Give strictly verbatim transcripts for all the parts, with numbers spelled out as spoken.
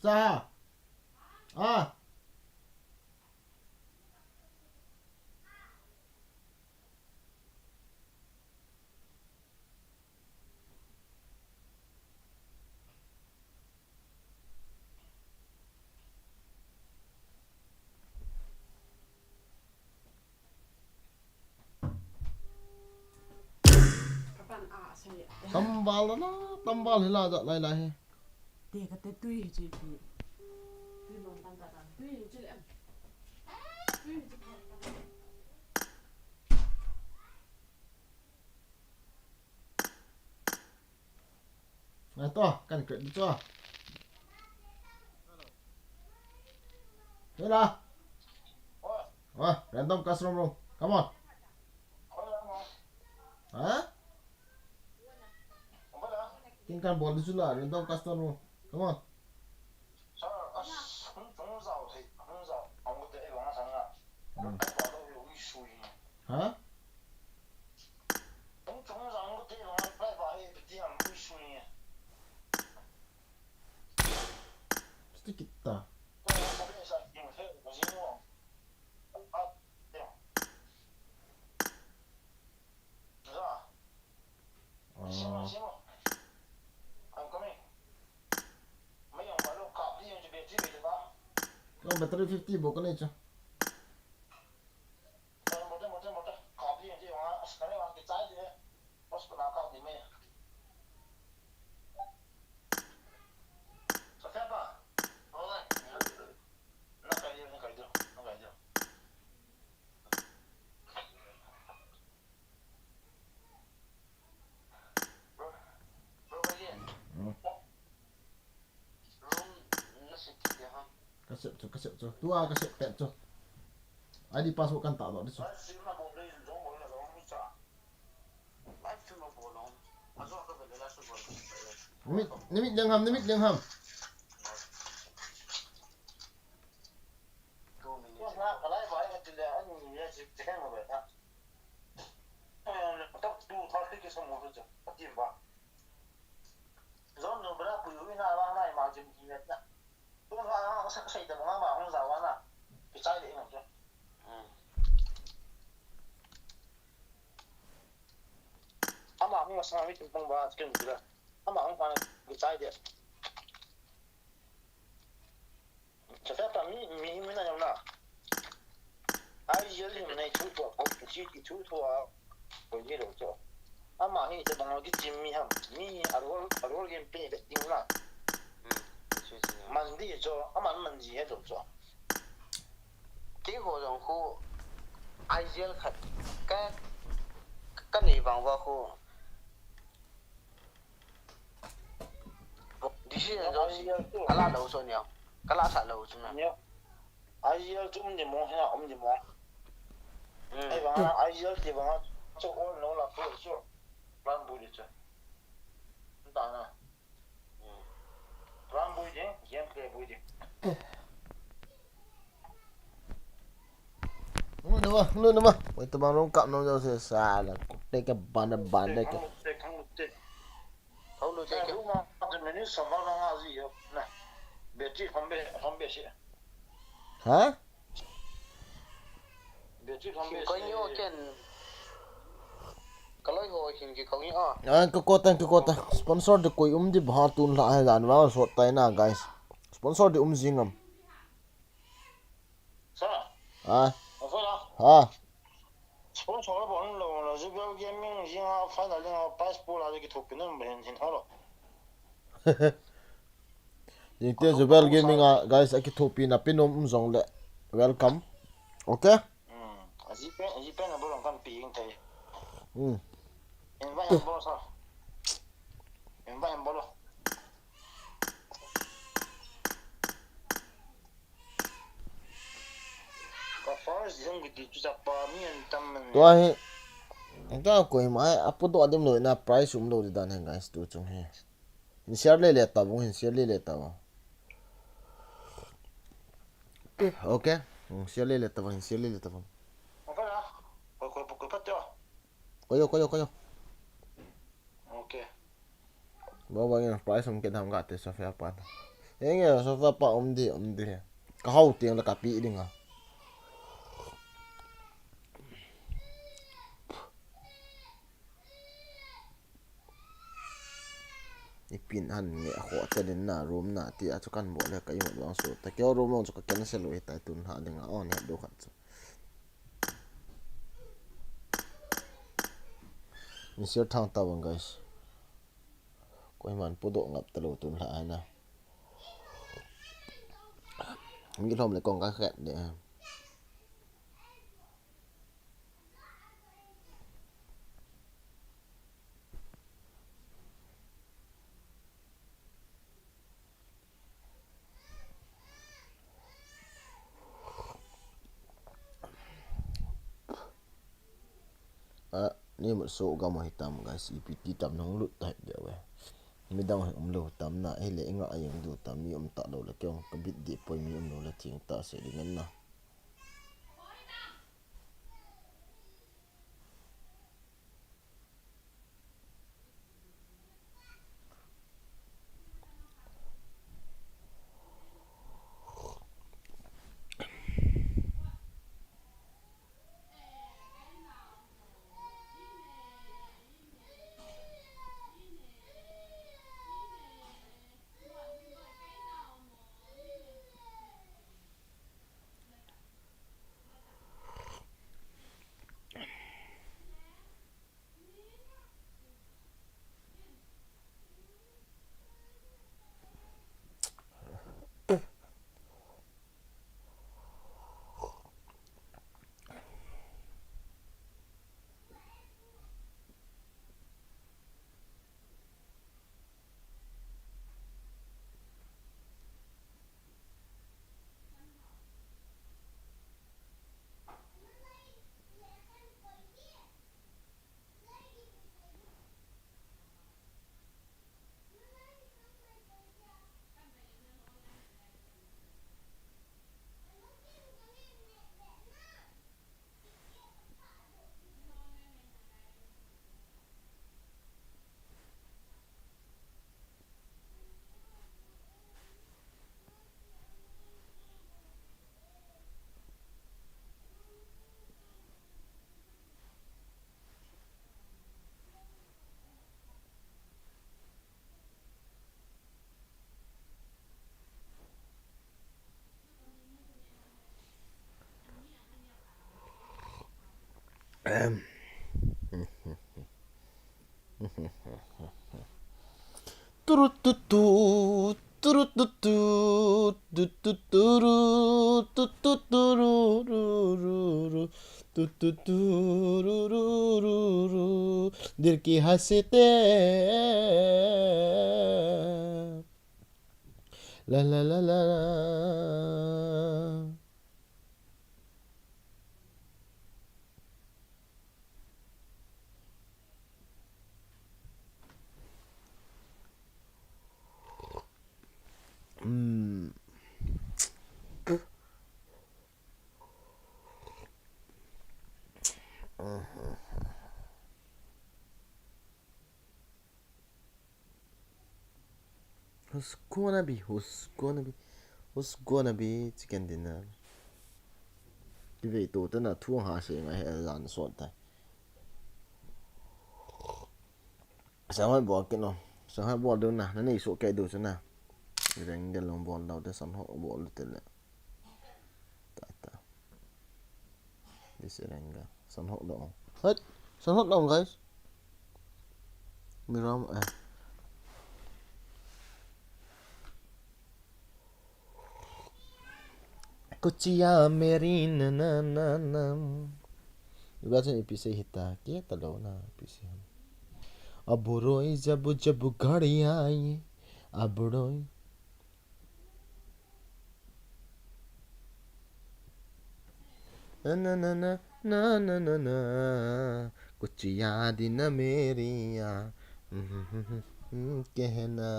Cha. Ah. Kapan a, sorry. Tambal na, tambal hila ja lai lai he. Te ka te tui hi chi pi. Tui bang tang ka tang. Tui hi chi le. Tui hi chi. Ngai to, kan create di cho. Hela. Oh, random custom room. Come on. Ha? Kin kan bol di chu la, random custom room. Come on. Sir, as, hung chung zau thei, hung zau. Ang ko te bang sang na. Hmm. Ai ba lo yo wi sui. Ha? Hung chung zau ang ko te bang ai ba he ti am wi sui. Sti kita. Ko sa be sa king he ko jing wo. Ah, te. Za. Simo, simo. I'm coming. Mai yang balu kap di yang je battery bete ba. Kau battery fifty bo kane cha. Motor, motor, motor. Kap di yang je wang, as kane wang kichai di. Bos ko na kap di mai. Sa kya ba? Oi. Na kai di, na kai di, na kai di. Ka sep chu, ka sep chu. Tua ka sep pet chu. I D password kan ta doh di chu. Nimit, nimit leng ham, nimit leng ham. Zon no bra pui hui na vang na ima jim hi na. Tu na sa sai da ma ma hung za wa na. Ki chai de ma jo. Ama hung sa mi tu pung ba kin dira. Ama hung pa ki chai de. Chata ta mi, mi, mi na yam na. Ai yel him nei thu thua, ko chi ki thu thua. Ko ni lo cho. Ama hi te bang ki chim mi ham. Mi a rol, a rol game pe bet ding la. Hmm. Man di cho, ama man di he lo cho. Ti ho jong khu ai yel khat ka, ka nei vang va khu. Decision jong si, kala lou so niya. Kala sa lou so na. Niya. Ai yel chu um ni mo, hina um ni mo. Hmm. Ai bang, ai yel ti bang, chu all no la pu chu. Plan bu di chu. Ta na. Hmm. Plan bu di, game play bu di. Nunu ma, nunu ma. Wait, tabang rong kap nong jao se sa la. Take a banda, banda ke. Khang lut te, khang lut te. Khang lut te. Sa ke. Lu ma, the minute sa ma na nga zi yo. Na. Beti kham be, kham be se. Ha? Beti kham be se. Ko yo ken. Kaloi ho hin ki kong yo. Ah, ka kota, ka kota. Sponsor de koi um di ba tun la hai dan va sot tai na, guys. Sponsor de um jing am. Sa. Ah. Afa la. Ha. Sponsor ba hon lo la, Jubel Gaming jing a final jing a prize pool a ki thuk pin um ba hin hin ho lo. Jing te Jubel Gaming a, guys, a ki thuk pin a pin um jong le. Welcome. Okay? Hmm. A ji pen, a ji pen a bolong kan pi ing thei. Hmm. Invite a bolo sa. Invite a bolo. Ka first jong kiti chu chapa mi an tam man. Tua hi. Ka koi mai, a pu do adim lo na price um lo di dan hen guys tu chung hi. Hin share le le ta bung, hin share le le ta bung. Okay. Hmm, share le le ta bung, hin share le le ta bung. Apa la? Koi, koi, koi, pat yo. Koi yo, koi yo, koi yo. Okay. Bo ba ngin price um ke dam ga te Sofia pan. Henge, sofa pa um di, um di. Ka hau teng le ka pi ding a. Ipin han nge a kho chalin na room na ti a chu kan bol le ka imut vang su. Ta keo room long chu ka cancel u hitai tun ha ding a on he do khat chu. Mister Thang ta vang guys. Koiman pudoh ngap talou tun lha ahi na. Mi lhom le kong ka khet de. A, ni mut so gam ahi tam guys, ipi ti tam nang lut tai be we. Midang hi um lou tam na, ahile inga ayeng du tam mi um ta lou le, kei ong ka bit di poi mi um lou le thing ta se ding na. Turututu, turututu, tututuru, tututurururu, tututurururu, dil ki haste. La la la la la. Hmm. Who's gonna be, who's gonna be, who's gonna be chicken dinner? Kivei to tana thu ha se ngai he jan sot tai. Sanghoi bol kit no. Sanghoi bol dun na. Nanei so kei du chu na. Reng de long bol dau de sanghoi bol te le. Ta ta. This is Reng ga. Sanghoi long. Hot. Sanghoi long, guys. Miram eh. Kuchiya meri na na na na. Iba chen ipi sei hita ke ta lo na ipi sei. Aburoi jabu jabu gari ai. Aburoi. Na na na na na na na na. Kuchiya di na meri ya. Kehna.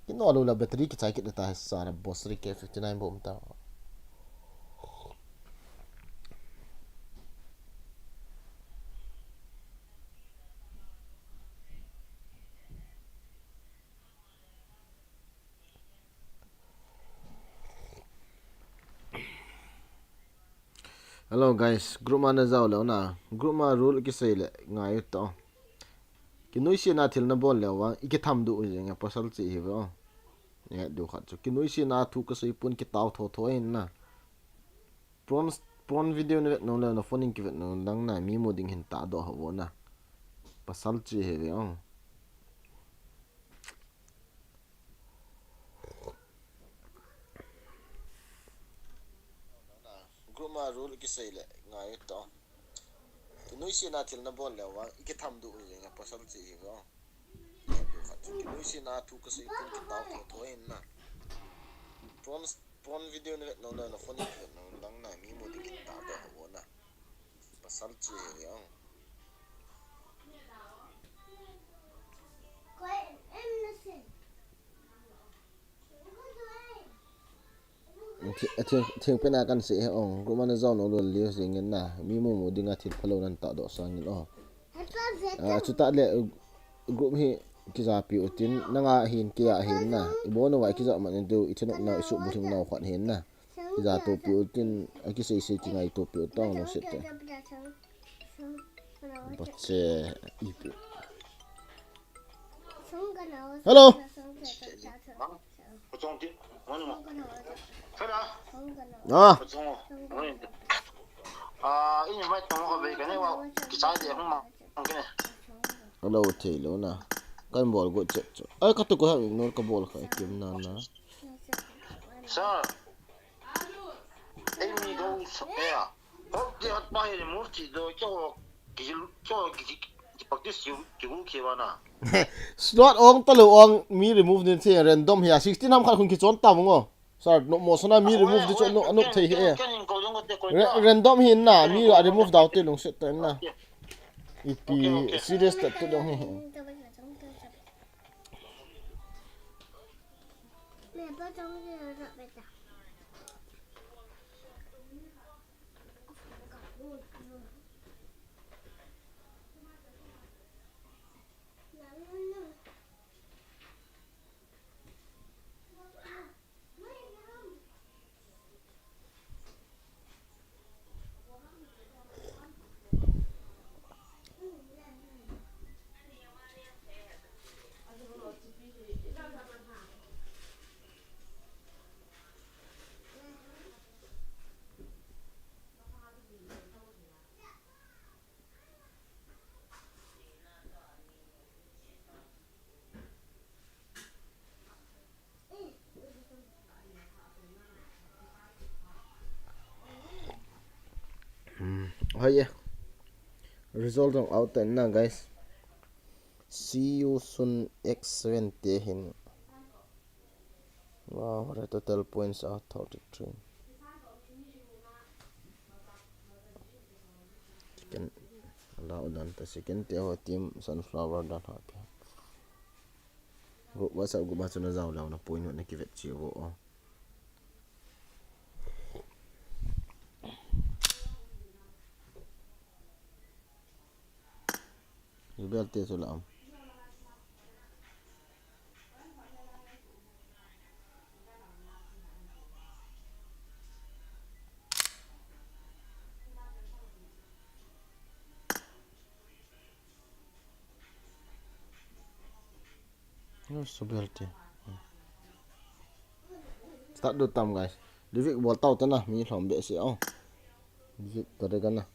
Kino lo la battery kichai kit ta sara bosri ke fifty nine bom ta. Hello guys, group ma na jao leu na. Group ma rule kisei le ngai u to. Kinoise na thil na bol leu vang, i kitham du u jeng a pasal chi hi ve o. Nge du khat chu. Kinoise na thu ka sei pun kitao tho tho in na. Prawn, prawn video na vet nung leu na phone in kivet nung lang na mi mu ding hin ta do ha vo na. Pasal chi hi ve o. Group ma rule kisei le ngai u to. Kinoise na thil na bol leu vang, i kitham du u jeng a pasal chi hi ve o. Nge du khat chu. Kinoise na thu ka sei pun kitao tho tho in na. Prawn, prawn video na vet nung leu na phone in kivet nung lang na mi mu ding hin ta do ha vo na. Pasal chi hi ve o. Thi-, thi-, thingpen a kan sei hi ong, group ma na jao nung leu liu jeng in na, mi mu mu ding a thil phalou nan ta do sang in o. A, chu ta le, group hi kijapi u tin, nanga hin, kei a hin na. I bol nau va i kija man in tu, i thinop nau, i suhbulhing nau khat hin na. Kija topi u tin, a kisei sei kingai topi u tong nung set te. Bache, ipi. Hello. Ah. Hello, thei lou na. Kan bol go chet chu. Ai, ka tu ko ha ignore ka bol kha kim na na. Sir. Ei mi do so ya. Hot de hot pa hi remove ti do kyo ki kyo ki ki practice ki ki gu ki ba na. Slot ong ta lo ong mi remove nin se random hi a sixteen ham khat khun kichon ta mo. Sir, no mo sana mi remove di chu no, no thei hi e. Ra-, random hi na, mi a remove dau te lungset ta na. Ipi serious ta tu dong hi. Hmm, oh yeah. Result dong out na, guys. See you soon, X seven te hin. Wow, the total points are thirty-three. Second, allow dan ta second te ho team sunflower dan ha ke. Group WhatsApp group ma chu na jao leu na point na kivet chi vo o. Rebel te chu la am. You're so guilty. Start do tam, guys. Livik bol tau tana, mi lhom be si o. Livik ka de gana.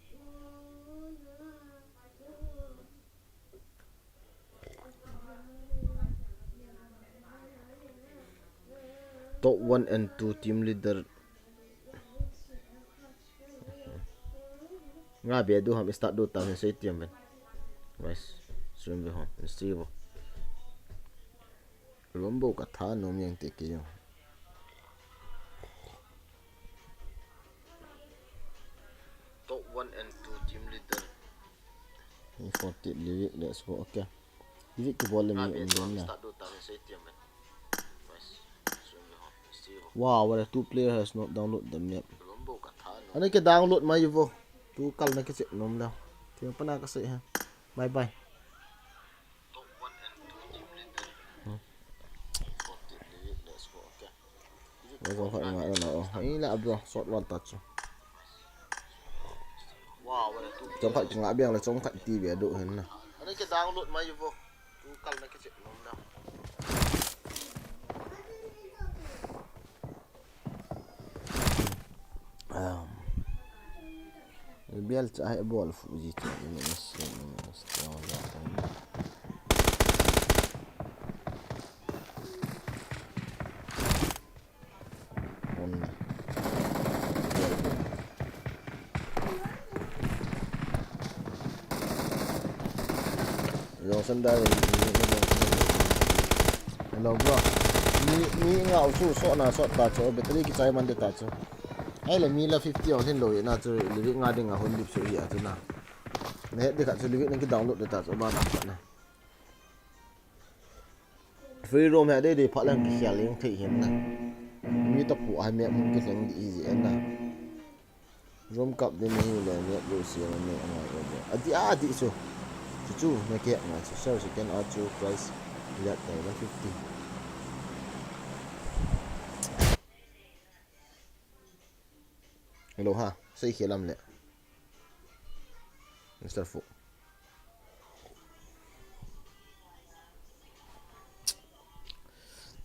Top one and two team leader. Nga be du ham start do tam hin sei tiam ven. Guys, swim be hon, hin sei vo. Lombo ka tha nom yang te ke yo. Top one and two team leader. Ni forty livik, let's go, okay. Livik ki bol le mi um don na. Wow, what a two player has not download the map. Ani ke download mai vo. Tu kal na ke check nom la. Thing pana ka sei ha. Bye bye. Hmm. Let's go, ha, nga na o. Hai la bro, short one touch. Chomkhat kingah beng le chomkhat ti ve doh hin na. Ana kidownload mai vo. Tu kal na kichep nom na. Um, bial cha hai bol fu ji cha ni ni si ni si ni. Hello, bro. Mi, mi ngau chu, sot na sot ta chu, battery kichai man de ta chu. Ai le mi la fifty ong hin lo na chu, living nga ding a hun dip su hi a chu na. Ne de ka chu living na ki download de ta chu, ba na ka na. Free roam hi a dei dei phat lang kikhel jeng thei hin na. Mi tapu a map hung kilheng di easy en na. Roam kap ding hi le map lo si a map angai o de. A di a di chu. Chu chu na ke na chu sir second a chu price liat tai one fifty. Hello ha, sei khel am le. Mister Fu.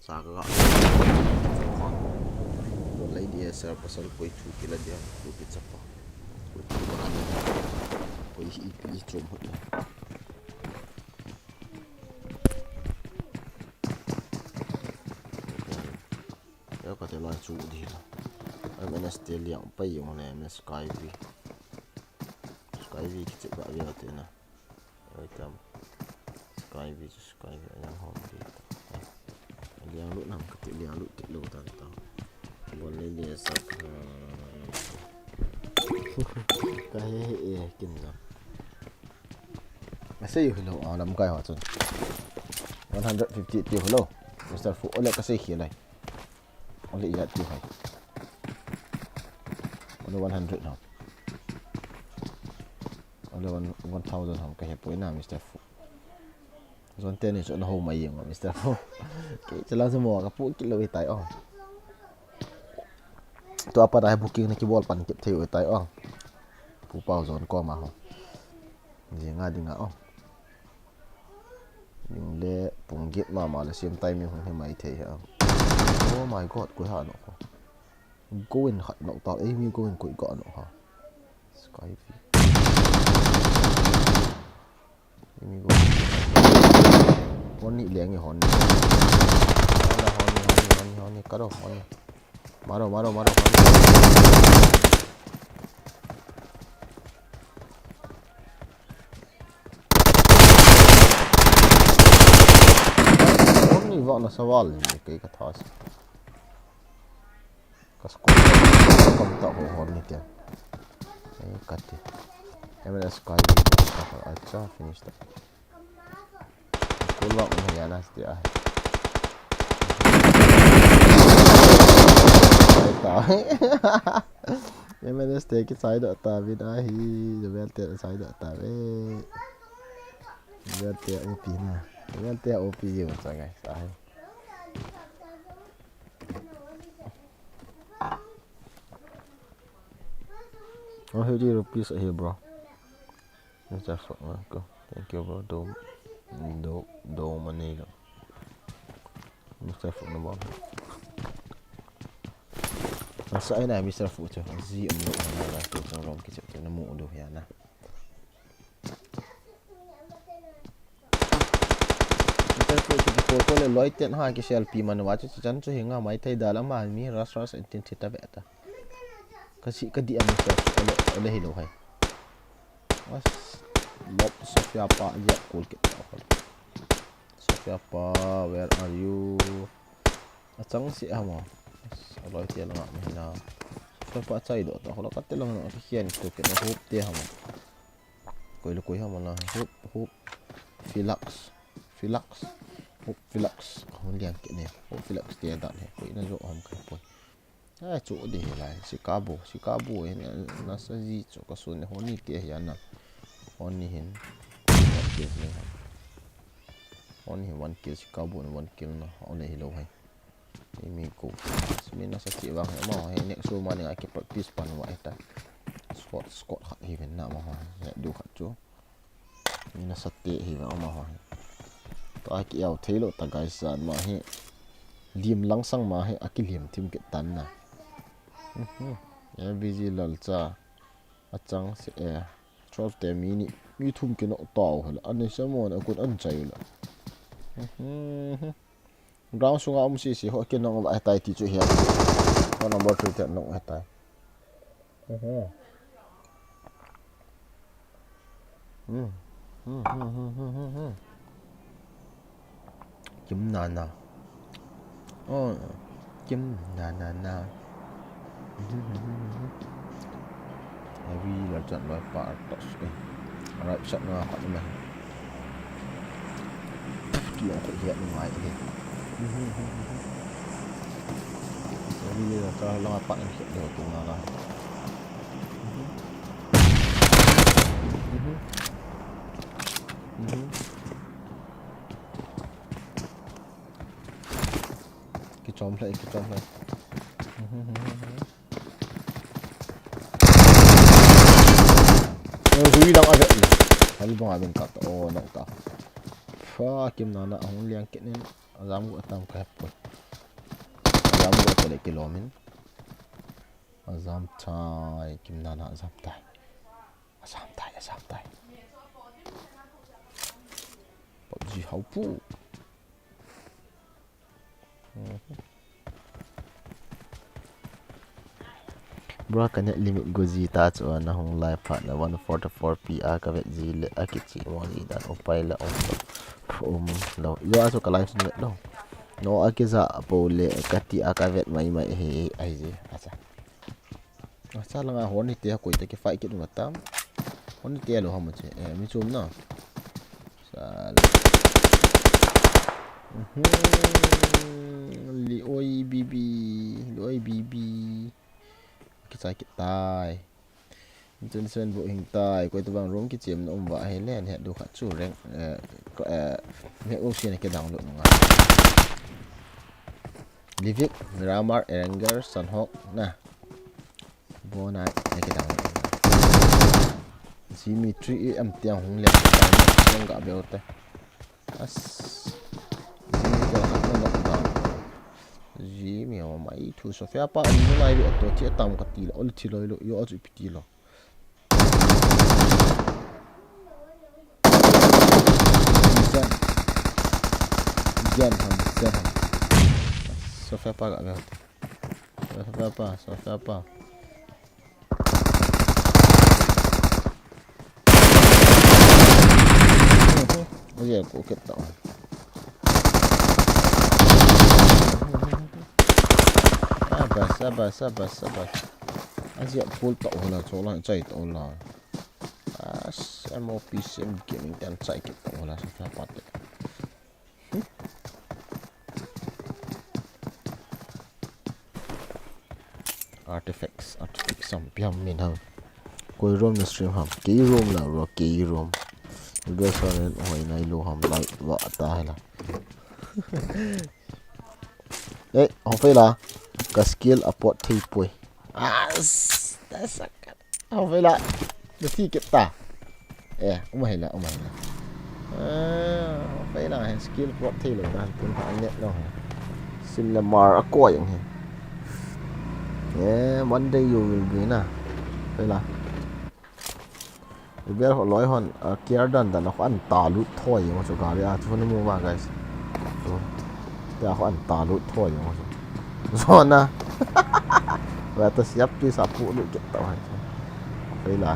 Sa ka ga. Lady sir pasal koi thu kila dia, koi ki chapa. Koi thu ba ni. Koi hi pi chom hot. Ya ka te lai chu di la. M N S te liang pai jong le M S Sky V. Sky V ki chep ba ve te na. Oi tam. Sky V chu Sky V yang hom di. Liang lu nam ka ti liang lu ti lu ta ta. Bol le le sa. Ka he he e kin jam. Ka sei u hello, a, lamkai ho chun. One hundred fifty ti u hello. Mister Fu, ole ka sei khel lai. Ole ijat ti u hai. Ole one hundred ho. Ole one, one thousand ho ka he poi na, Mister Fu. Zon teni chu na ho mai jeng, Mister Fu. Kei chu lang chu mo ka pu kit lou tai o. Tua pat a hi booking na kibol pan kit thei u tai o. Pu Pau Zon koma ho. Jing a ding a o. Ding le pung get mama le same time hung hi mai thei ha. Oh my God, koi ha no ko. Go in khat no ta, ei mi go in koi ga no ha. Sky V. Ei mi go. Hon ni leng e hon ni. Hon ni, hon ni, hon ni, hon ni, hon ni, karo, hon ni. Maro, maro, maro, hon ni. Hon ni vang na sawal ni kei ka thas. Ka score. Kam ta ho hon ni tia. Ei, kati. M L S kai. Acha, finish ta. Score vang ni ya na tia. Ai ta. M L S te ki side ta vin ahi. Jabel te side ta ve. Jabel te O P na. Jabel te O P ye sa ngai sa hai. Oh, fifty rupees ahi, bro. Mister Fox, welcome. Thank you, bro. Do, do, do money lo. Mister Fox na bom. Nasa ai na Mister Fox chu. Zi um lo na la tu chang rom ki chu na mu do ya na. Mister Fox chu ko ko le loi ten ha ki selfie man wa chu chan chu hinga mai thei da la ma mi ras ras in tin thita be ta. Ka si ka di a Mister Fox ole ole hi lo hai. Was lop Sofia pa ya kul ke ta. Sofia pa, where are you? A chang si hamo. A loi te la nga mi na. Sofia pa chai do ta hola ka te lang na ki hian tu ke na hop te hamo. Koi lo koi hamo na hop hop. Filax. Filax. Hop Filax. Hon liang ke ne. Hop Filax te dan he. Koi na jo ham kai poi. Ai, chu di hi lai, Chicago, Chicago hin, na sa ji chu ka sun hon ni te hi ana. Hon ni hin. Hon ni hin one kill, Chicago ni one kill na, hon ni hi lo hai. Ni mi ko. Mi na sa chi vang hi, ma hi next room ani a ki practice pan wa ta. Pot squad khat hi ven na amaho. He du khat chu. Ni na sate hi ven amaho. Ta ki au thei lo ta guys, jan ma hi. Lim lang sang ma hi, a ki lim thim ke tan na. Mhm. A V G lal cha. A chang se e. Chol te mi ni. Mi thum ke no tau hala. Ani se mo na kun an chai la. Mhm. Ground sunga um sisi ho kinong va hetai ti chu hi. Ho number three te nong hetai. Oho. Hmm. Hmm, hmm, hmm, hmm, hmm, hmm. Kim Nana. Oh, Kim Nana na. Heavy la chan loi pa tos. Eh. Right shot na khat na. Ki ong ko hiat ngai he. Heavy la chan loi pa in hiat loi tu na la. Kichom hlei, kichom hlei. Eh, hui dang a vet le. Hal bang a ven ka ta. Oh, nok ta. Pha, Kim Nana hung liang kit nin. Ajam gu atam ka hep ko. Ajam gu ta le kilomin. Ajam tai, Kim Nana ajam tai. Ajam tai, ajam tai. PUBG hau pu. Bro, ka net limit go ji ta chu na hung live phat na one forty-four P a ka vet ji le a kichi mo ji dan upai la um lo. Um lo. Yo a chu ka live net lo. No a kija po le ka ti a ka vet mai mai he ai ji. Acha. Acha langa hon ni te koi te ki fight kit ma tam. Hon ni te lo ham che. Eh, mi chum na. Sal. Mhm. Li oi bibi, li oi bibi. Kichai kit tai. Chun sen bu hing tai, koi tu bang room kichim na um va he len he du khat chu reng, eh, ko, eh, me u sin ke download nunga. Livik, Miramar, Eranger, Sanhok, na. Bona, eh, ke download nunga. Jimmy three A M tiang hung lian ke download, tiang ga beo te. As. Jimmy ko khat na lockdown. Jimmy o mai thu Sophia pa ni lai lo to ti tam ka ti lo, ol ti lo lo, yo chu pi ti lo. Jan. Jan ham, jan ham. Sophia pa ga ga. Sophia pa, Sophia pa. Aji ko kit ta. Abas, abas, abas, abas. Aji ko ta ola, chola chai ta ola. As, M O P sim gaming tan chai kit ta ola sa pa te. Artifacts, artifacts sam piam min ham. Koi room na stream ham. Kei room la ro, kei room. Video sa nen hoi nai lo ham like va ta la. Eh, ho fe la. Ka skill a pot thei poi. As, that's a Au vela. Nathi kit ta. Eh, um hila, um hila. Ah, au vela, he skill drop thei lo na, tun ha net lo he. Sim le mar a koi jong he. Eh, one day you will be na. Vela. Ibel ho loi hon, ah, kiar dan dan ho an ta lut thoi jong chu gari a chu ni mu ma, guys. Chu. Tia ho an ta lut thoi jong chu. Zona. Wa ta siap ti sa pu lut kit ta hai. Vela.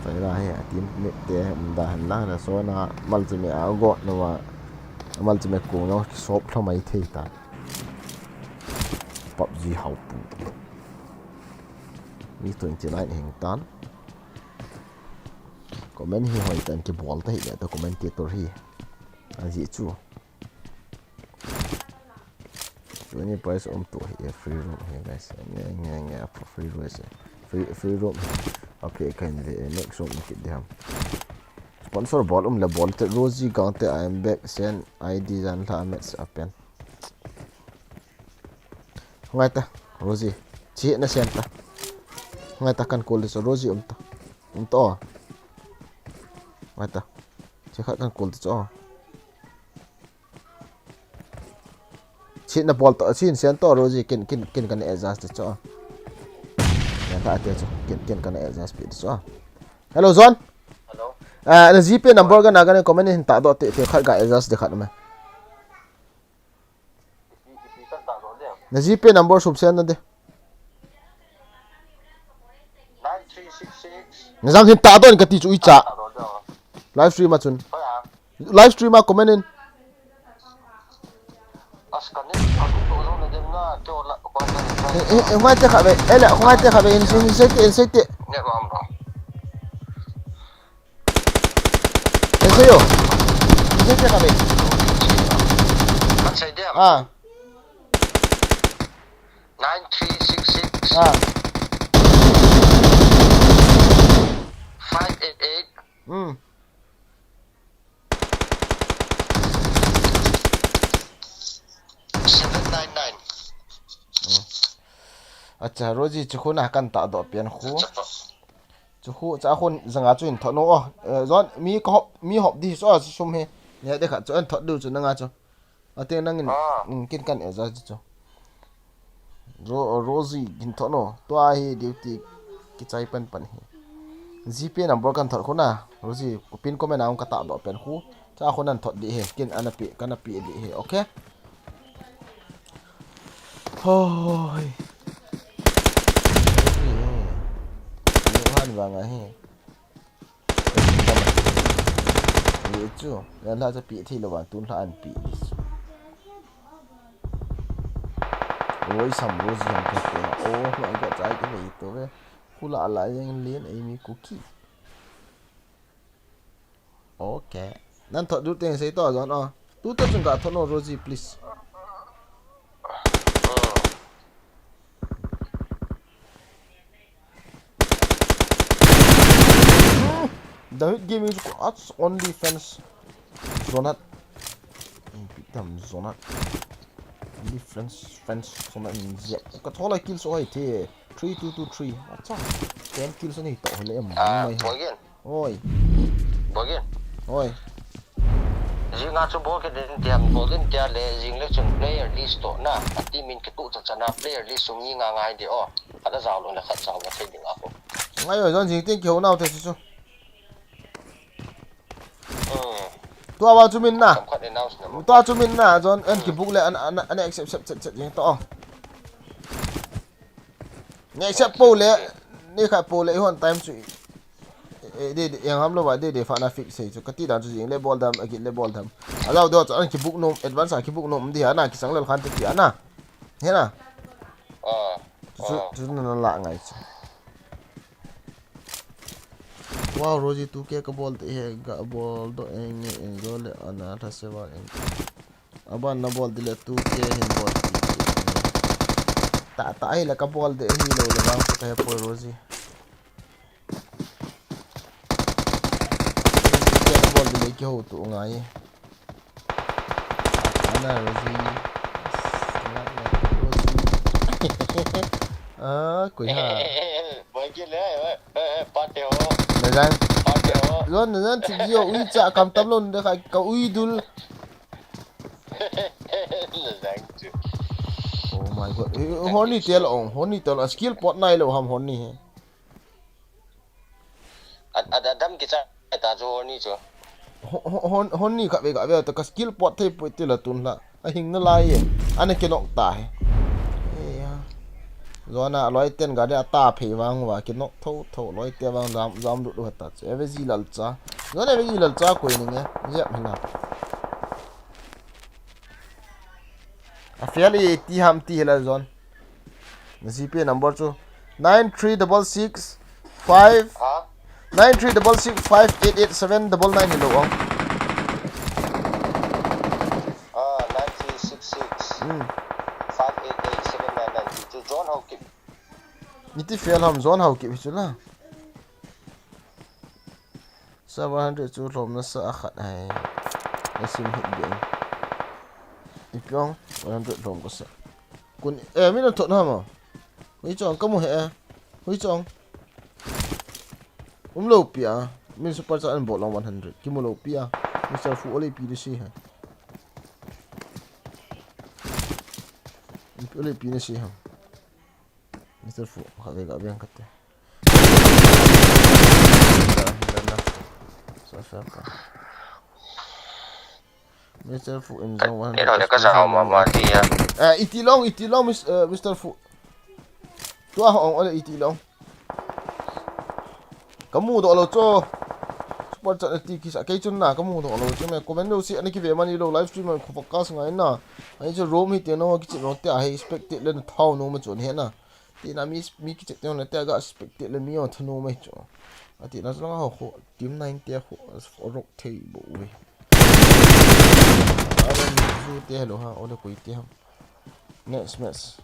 Vela he, a team mate um da han la, la zona mal chi me a go no wa. Mal chi me ko no sop tho mai thei ta. PUBG hau pu. Mi twenty nine hing tan. Comment hi hoi tan kibol ta hi le ta commentator hi. Aji chu. Twenty price um tu hi free room hi guys. Nge, nge, nge, free room se. Free, free room hi. Okay, kahin ve next room kit diham. Sponsor bol um le bol te Rosie Gangte, I am back. Sen I D jan la match apen. Ngai ta, Rosie. Chi na siam ta. Ngai ta kan kol di chu Rosie um ta. Um to. Ngai ta. Chi khat kan kol di chu. Chi na bol to, chi siam to Rosie kin kin kin kan adjust di chu. Yan ta ate chu. Kin kin kan adjust pi di chu. Hello John. Hello. Ah, na G P number ka na ka comment in ta do te te khat ka adjust di khat ma. Na G P number sum send na de. Nine three six six. Na jang hin ta don ka ti chu i cha. Live stream a chun. Live stream a comment in. Eh, eh, eh, ngai te kha ve. Eh, le, ngai te kha ve. In, in, in sei te, in sei te. Ese yo. Ese yo, kabe. Kan sei dia. Ah. Nine three six six. Ah. Five eight eight. Hmm. Seven nine nine. Hmm. Acha, Rosie, chu khu na kan ta do pian khu. Chu khu, cha khun janga chu in thot no. Oh, eh, John, mi ka hop, mi hop di so, sum he. Ne de kha chu an thot du chu nanga chu. Ate nangin, ah, mm, kin kan e ja chu. Ro-, Rosie, kin thot no. Tua hi duty kichai pan pan hi. G P number kan thot khu na. Rosie, ku pin comment a ka ta do pen khu. Cha khun an thot di he. Kin ana pi, kana pi di he. Okay? Hoi. Ni han vang ahi. Ye chu, ya la cha pi thi lo vang tun la an pi. Oi, sam Rosie ham pe pe. Oh, lo ga chai ke nei to ve. Khu la la yang len ei mi kuki. Okay. Nan thot du teng sei to John, oh. Tu ta chung ka thot no Rosie, please. David Gaming, that's only fans. Zonat. Pitam Zonat. Only fans, fans Zonat in zia. Ka thola kill so hai the. Three two two three. Acha. Ten kills ni to le em. Ah, mai ha. Bogin. Oi. Bogin. Oi. Jing a chu bol ke den tiam, bol den tia le, jing le chun player list to na. A team in ke tu cha cha na player list sum ni nga ngai de o. Ada jao lo na khat jao na thei ding a ko. Ngai oi, John, jing tin ki ho nau te chu chu. Hmm. Tua wa chu min na. Kam khat announce na mo. Tua chu min na, John, an ki book le an, an, an accept, accept, accept, accept jing to. Ni accept po le, ni kha po le, i hon time chu. Eh, de, de, yang ham lo ba, de, de, fa na fix sei chu. Ka ti dan chu jing le bol dam, a git le bol dam. A lo do chu, an ki book nom, advance a ki book nom, di ha na, ki sang le khan te ti ha na. He na. Ah, chu, ah. Chu na la ngai chu. Wow, Rosie, tu ke ka bol te he, ga bol do eng, eng, go le, ana, tha se wa eng. Aban na bol dile tu ke hin bol ti. Ta, ta, ai la ka bol de hi lo le vang ka he poi Rosie. Tu ke na bol dile ki ho tu ngai. Ana Rosie. Rosie. Ah, koi ha. Boi ki le, eh, eh, pa te ho. Na jang. Pa te ho. Lo na jang ti jo ui cha kam tam lo de kha ka ui dul. Oh my God. Eh, Horny tel ong, Horny tel. A skill pot nai lo ham Horny he. Ad, ad, adam ki cha ta chu Horny chu. Ho-, ho-, Hon-, Horny kha ve kha ve ta ka skill pot thei pui ti la tun la. A hing na lai e. Ana ki nok ta he. Eh, ya. Zona loi ten ga de ata phei vang va ki nok tho tho loi te vang jam, jam lut lut ta chu. Eve ji lal cha. Zona eve ji lal cha koi ni nge. Jep hina. A fail e ti ham ti hela John. Na G P number chu nine three double six five. Ha? Nine three double six five eight eight seven double nine hi lo ang. Ah, nine three six six. Hmm. Five eight eight seven nine nine. Chu John Haokip. Ni ti fail ham John Haokip chu la. Sa one hundred chu lhom na sa a khat hai. Na sim hit be. Ipi ong one hundred lhom ko sa. Kun, eh, mi na thot na ma. Hui chong, kamu he. Hui chong. Um lo pi a. Min super chat an bol long one hundred. Kimu lo pi a. Mister Fu ole pi de si he. Ole pi de si he. Mister Fu, kha ve ga biang kate. Sa sa ka. Mister Fu in zone one hundred. Ilo le ka zang ma ma ti ya. Eh, iti long, iti long, Mis-, eh, Mister Fu. Tua hong ole iti long. Kamu do lo cho. Super chat ti kisa kei chun na kamu do lo cho me comment lo si ani ki ve mani lo live stream ko focus ngai na. Ani cho room hi te no ki chi no te a hi expect te le na thau no ma chun he na. Ti na mi, mi ki chi te no te ga expect te le mi o thanu mai cho. Ati na lang ho ho team nine te ho rok thei bo we. Aron zu te lo ha ole koi te ha. Next match.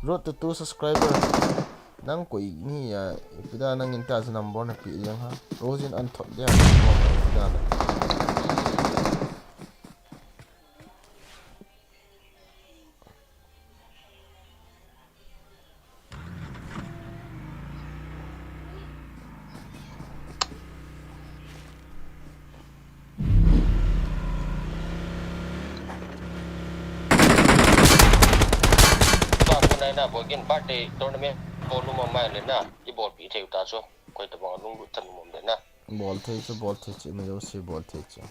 Road to two subscriber. Nang koi ni ya, ipi da nang in ta number na pi yang ha. Rosin an thot dia. Ipi da na. Ba ko nai na bo gin party tournament ko lu ma mai le na, i bol pi thei ta so, koi ta bang lung lu tan mo de na. Bol thei chu, bol thei chu, mi lo si bol thei chu.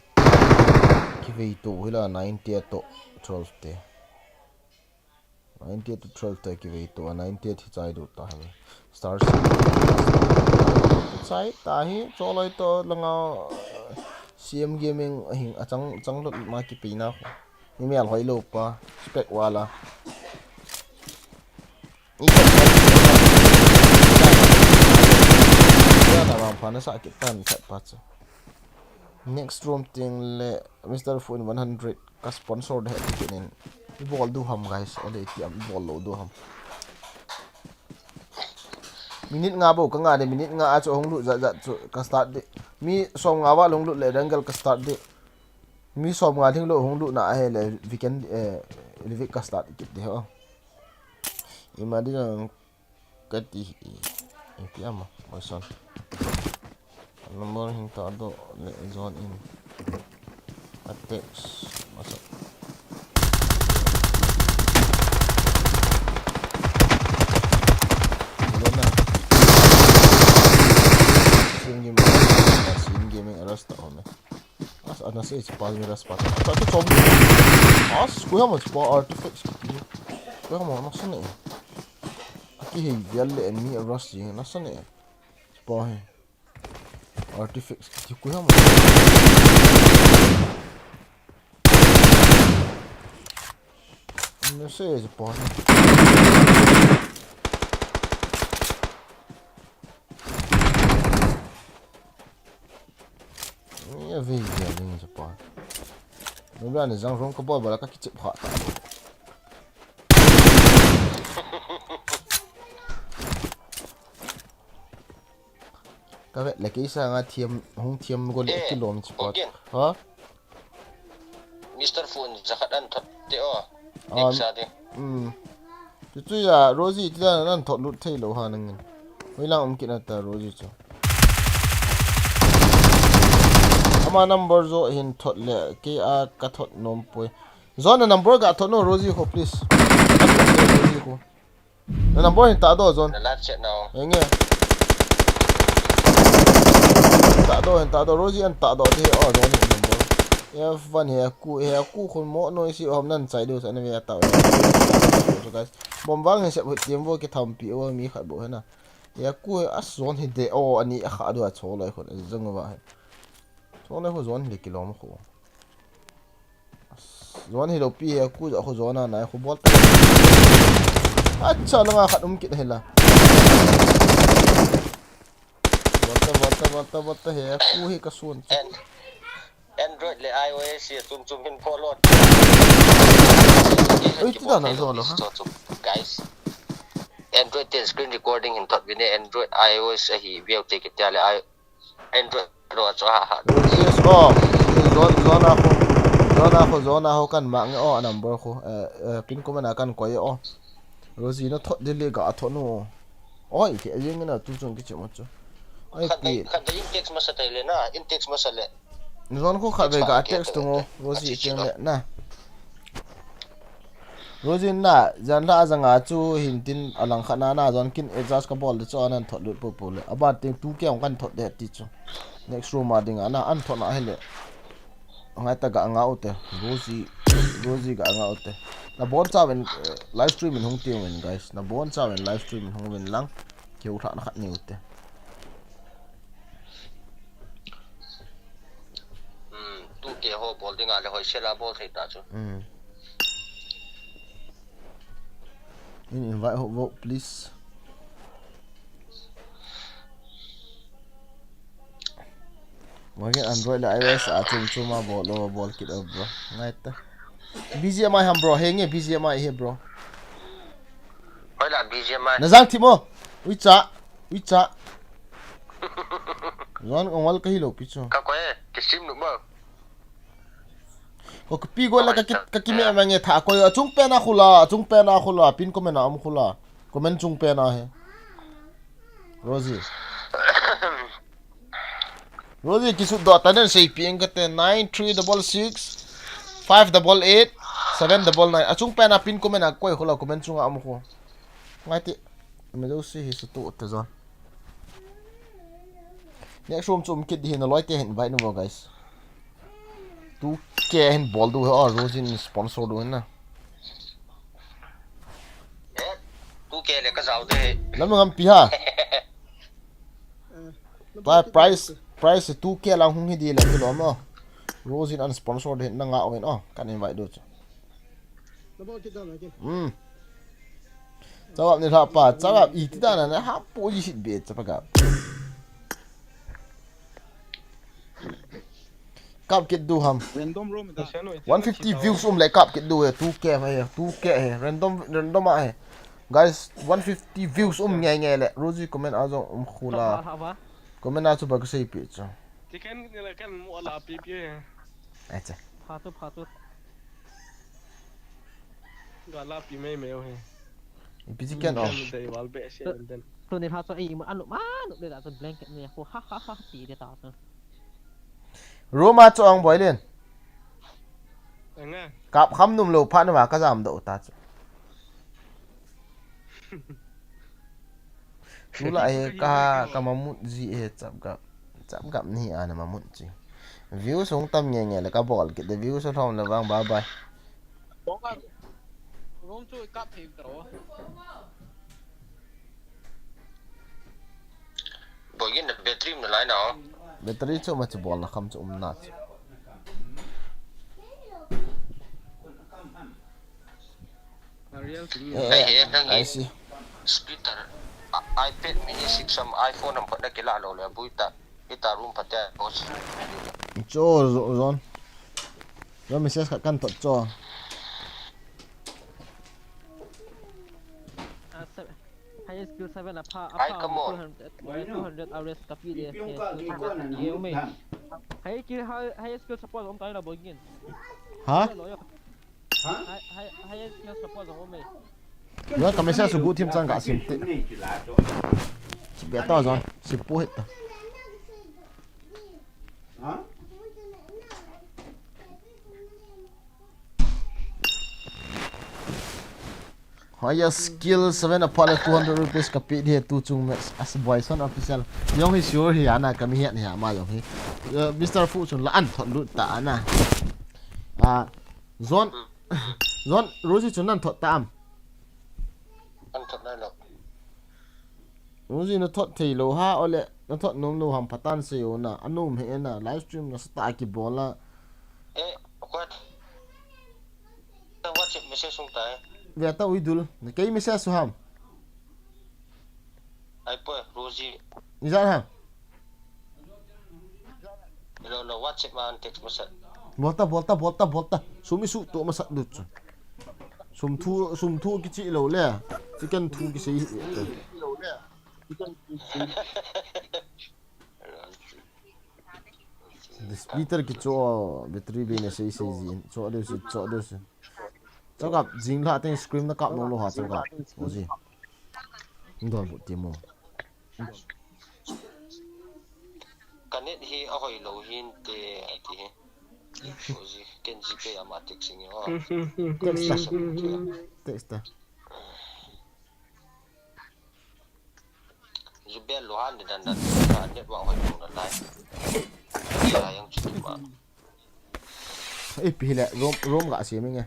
Ki vei to hila nine te to twelve te. Nine te to twelve te ki vei to, nine te thi chai do ta hi. Star City. Chai ta hi, choloi to langa, C M Gaming ahin, achang, chang lot ma ki peina. Ni mi al hoi lo pa, spec wala. Ni ka ya na ram pa na sa ki tan chat pa chu. Next room ting le Mister Fu in one hundred. Ka sponsor de he ti kinin. I bol du ham, guys. Ole ti am bol lo du ham. Minute nga bo ka nga de, minute nga a chu hung lut jat jat chu ka start de. Mi som nga va hung lut le rank ka start de. Mi som nga ding lo hung lut na he le weekend, eh, week ka start kit de ho. Ima di jang Kati, ipi ama, masan. Number hin ta do le zone in. A text, masa. Hello na. Sim game, sim game arrest ta home. As, ana se, it's pas, mira, pas. Ata, ata, chom. As, kuya mo, pa artifacts kiti. Kuya mo, nasa ne. Aki he, vial le, enemy rush ji, nasa ne. Pa he. Artifacts kiti, kuya mo. Nasa, it's pas. Ni a vei vei a ding chu pa. Nubia ni jang rong ka bol bol a ka kichep kha ta. Ka vet le kei sanga thiam, hung thiam go le kilom chu pa. Ha? Mister Fu in jakhat an thot te o. Ah, next a ding. Hmm. Chuchu ya, Rosie, ti dan an thot lut thei lo ha nangin. Hoilang um kit na ta, Rosie chu. Ama number jo hin thot le, kei a ka thot nom poi. Zone na number ga thot no, Rosie ko, please. Rosie ko. Na number hin ta do, Zone. Na live chat now. Enge. Ta do, hin ta do, Rosie an ta do, ti, oh, Zone hin number. F one he, ku, he, ku khun mo, no, isi, oh, nan chai do, sa, na ve, ta, oh. So, guys. Bom vang hin sep, team vo, ki tham pi, oh, mi khat bo, he na. He, ku, he, as, Zone hi de, oh, ani, a kha do, a cho, lai, khun, zong va, he. Cho, lai, khun, Zone, le, kilom, khu. Zone hi lo pi he, ku ja khu zone a nai khu bol ta. Acha, langa khat um kit he la. Bol ta, bol ta, bol ta, bol ta he, ku hi ka sun. An-, Android le iOS hi chum chum hin bol lo. Oi, ti dan a zone lo, ha? Guys. Android te screen recording hin thot vin e, Android iOS ahi veu te kitia le i-, Android ro cho ha ha. Yes, oh. Zone, zone a khu. Zona ho, zona ho kan mang o, a number ho. Eh, eh, pin comment a kan koi o. Rosie na thot dili ga thot no. Oi, ke jing na tu chung kichi mo chu. Ai, khat pi. Khat in text masa tai le na, in text masa le. Zon ko khat ve ga text tu ngo, Rosie tiang le na. Rosie na, jan la janga chu hin tin alang khat na na zon kin adjust ka bol de chu anan thot lut po po le. Aban ting tu ke ong kan thot de ti chu. Next room a ding ana an thot na hele. Ngai ta ga nga ute. Rosie, Rosie ga nga ute. Na bon cha ven, eh, live stream in hung ti ven guys. Na bon cha ven live stream in hung ven lang. Keu tha na khat ni ute. Hmm, tu ke ho bol ding a le hoi sela bol thei ta chu. Hmm. In invite ho vote please. Magi Android le iOS a chum chum a bol lo bol kit o bro. Ngai ta. B G M I ham bro, he nge B G M I he bro. Hoi la B G M I. Na jang thimo. Ui cha. Ui cha. Zon ongwal ka hi lo pi chu. Ka ko e, ki sim nu mo. Ko ka pi go la ka ki, ka ki me ma nge tha ko a chung pen a khula, a chung pen a khula, pin comment a um khula. Comment chung pen a he. Rosie. Rosie ki sut do ta nen sei pi eng ka te nine three double six five double eight seven double nine. A chung pen a pin comment a koi khula comment chung a um khu. Ngai ti. Me do si hi su tu te zon. Next room chu um kit di hin a loi te hin invite nu vo guys. Tu ke hin bol du he o Rosie in sponsor du hin na. Eh, tu ke le ka zau de. Lam ngam pi ha. Tua price, price tu ke lang hung hi di le ti lo mo. Rosie in an sponsor de hin na nga o hin o. Kan invite du chu. Hmm. Chawap ni lha pa, chawap i ti dan a na ha po i sit be cha pa ka. Kap kit du ham. Random room ta. One fifty views um le kap kit du he, two K he, two K he, random, random a he. Guys, one fifty views um nge nge le, Rosie comment a jong um khula. Hava, hava. Comment a chu ba ka sei pi chu. Ti kan ni la kan mo la pi pi he. Acha. Pha tu, pha tu. Ga la pi mai mai he. Ipi chi ken o. Kan dei wal be se den. Tu ni ha chu ei ma anu ma nu de da chu blanket ni ko ha ha ha ti de ta chu. Room a chu ang boi len. Anga. Kap kham num lo pha na ma ka jam do ta chu. Tula he ka, ka mamut ji he chap gap. Chap gap ni ana mamut ji. Views hung tam nge nge le ka bol kit de views a thom le vang bye bye. Room chu kap thei to. Boi gin na battery na lai na. Battery chu ma chu bol na kham chu um na chu. Ariel, eh, eh, I see. Splitter, iPad mini six am iPhone am khat na kila lo le bui ta. Ita room phatea boss. Cho zon. Zon message khat kan thot cho. High skill seven a pha, a pha two hundred, two hundred R S ka pi de. High skill, high skill support om tai la boi gin. Ha? High, high, high skill support om e. Yo ka message su gu thim chang ka sim ti. Sim be ta zon. Sim po hit ta. High skill seven a pha le two hundred rupees ka pi de tu chung me as boy son official. Jong hi sure hi ana ka mi hian hi ama jong hi. Mister Fu chun la an thot lut ta ana. A Zon, Zon, Rosie chun nan thot ta am. An thot nai lo. Rosie na thot thei lo ha ole, na thot nom lo ham patan se yo na, anom he na, live stream na sa ta ki bola. Eh, what? Ta WhatsApp message sung ta eh. Ve ta ui dul, na kei message su ham. Ai po, Rosie. Ni zan ham. Lo, lo, WhatsApp ma an text masa. Bol ta, bol ta, bol ta, bol ta. Sum i su to masa du chu. Sum thu, sum thu ki chi lo le. Chicken thu ki sei. Lo le. Chicken thu. Splitter kicho, battery be na sei sei jin. Cho deu si, cho deu si. Chakap, jing la teng scream na kap nong lou ha, chakap. Oji. Ndon bu ti mo. Ka net hi ahoi lou hin te ati hi. Oji, ken GPay ama text sing o. Text ta. Text ta. Jubel lo han de dan dan. Ka net wa hoi lou na lai. Sa yang chu ma. Ei, pi le, room, room ga si mi nge.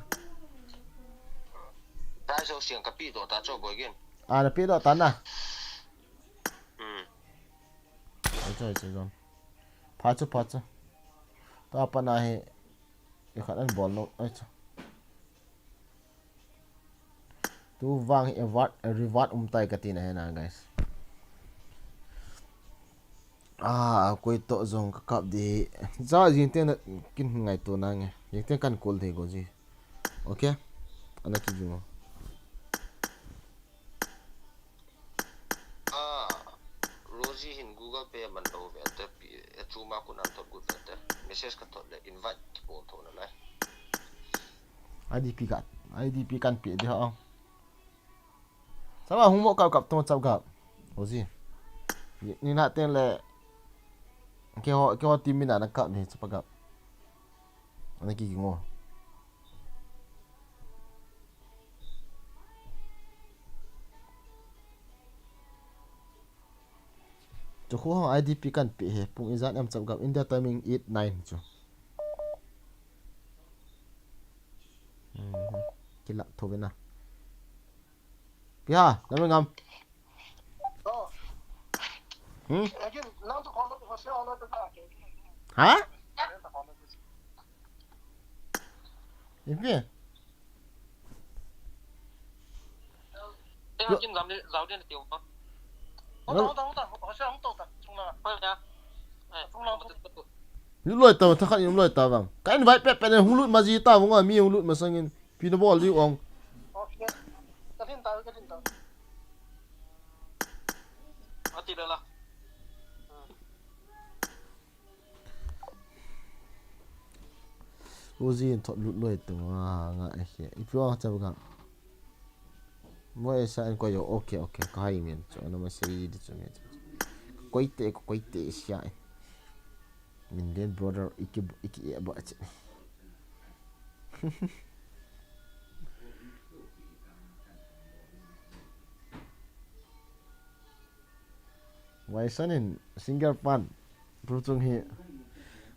Dai so siang ka pi do ta cho boy gen. A, na pi do ta na. Hmm. Ai cho, ai cho, zon. Pha cho, pha cho. Ta pa na he. I khat an bol no, ai cho. Tu vang hi reward, reward um tai ka ti na he na, guys. Ah, koi to zong ka kap di. Za jing teng na kin ngai to na nge. Jing teng kan kol thei go ji. Okay? Ana ki jing o. Ah, Rosie hin Google Pay man lo ve te pi, e chu ma kun an thot gut ve te. Message ka thot le invite ki pol tho na lai. I D P ka, I D P kan pi di ho. Sama hung mo kap kap to chap kap. Rosie. Ni na teng le. Ke ho, ke ho team mina na kap ni chap kap. Ana ki jing o. Chu khu hong I D P kan pi he, pung ijat em chap gam, India timing eight nine chu. Hmm, kilak tho vena. Pia, na me ngam. Hmm? Ha? Ipi? Lu loi ta, ta khat lu loi ta vang. Ka invite pet pet hung lut ma ji ta vang, mi hung lut ma sangin. Pi na bol di ong. Rosie in thot lut loi tu nga nga e he. Ipi ong chap gam. Mo e sa en ko yo, okay, okay. Ka hai men chu ano ma sei di chu me chu. Koite, koite sia. Min den brother iki iki e ba che. Waisan in single pan. Pu chung hi.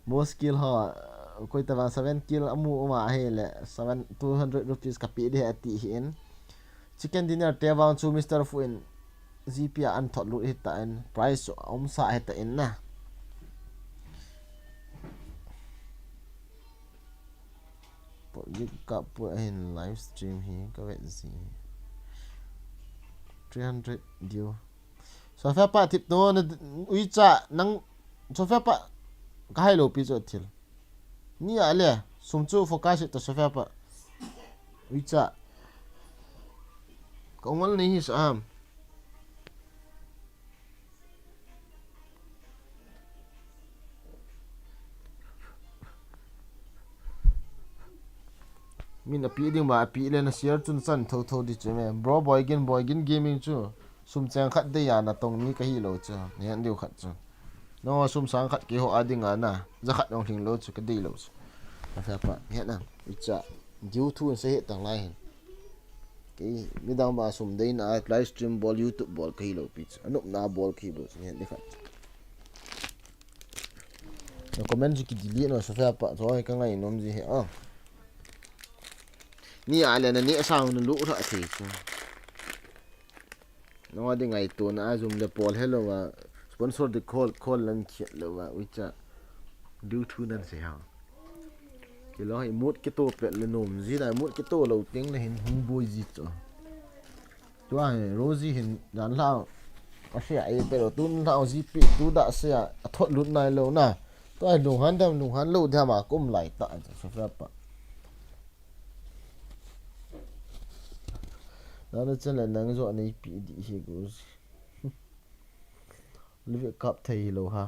Mo skill ho. Koi ta vang seven kill amu uma he le seven two hundred rupees ka pi di he ti hi in. Chicken dinner te vang chu Mister Fu in G P a an thot lut hi ta in. Price chu um sa hi ta in na. Pu, ka pu hin live stream hi ka vet ji. Three hundred view. Sofia pa tip to na uicha nang Sofia pa ka hai lo pi cho thil. Ni a le sum chu focus ta Sofia pa. Uicha. Ka ungol ni hi sa am. Min a pi ding ba, a pi le na share chun chan tho tho di chu me. Bro Boygin, Boygin Gaming chu. Sum chang khat dei a na tong ni ka hi lo chu. Ni han diu khat chu. No sum sang khat kei ho a ding a na. Za khat ong hling lo chu ka dei lo chu. Ka fa pa. Ni han na. Uicha. Diu thu in se he tang lai hin. Kei midang ba sum dei na live stream bol YouTube bol ka hi lo pi chu. Anop na bol ka hi lo chu. Ni han di khat chu. Na comment chu ki delete no Sofia pa. Choi ka ngai nom ji he a. Ni a le na ni a sang na lu ra thei chu. Nang a ding ngaito na a zum le pol hello va sponsor de call call lan khiat lo va uicha du thu nan se ha. Kilo hi mut kito pet le nom ji da mut kito lo teng le hin hung boi ji cho. Tua hi Rosie hin dan la a se a e pe lo tun la ji pi tu da se a thot lut nai lo na. Tua hi lung han dam lung han lo dam a kum lai ta Sofia pa. Nana chen le nang jo nei pi di hi gu. Live kap thei lo ha.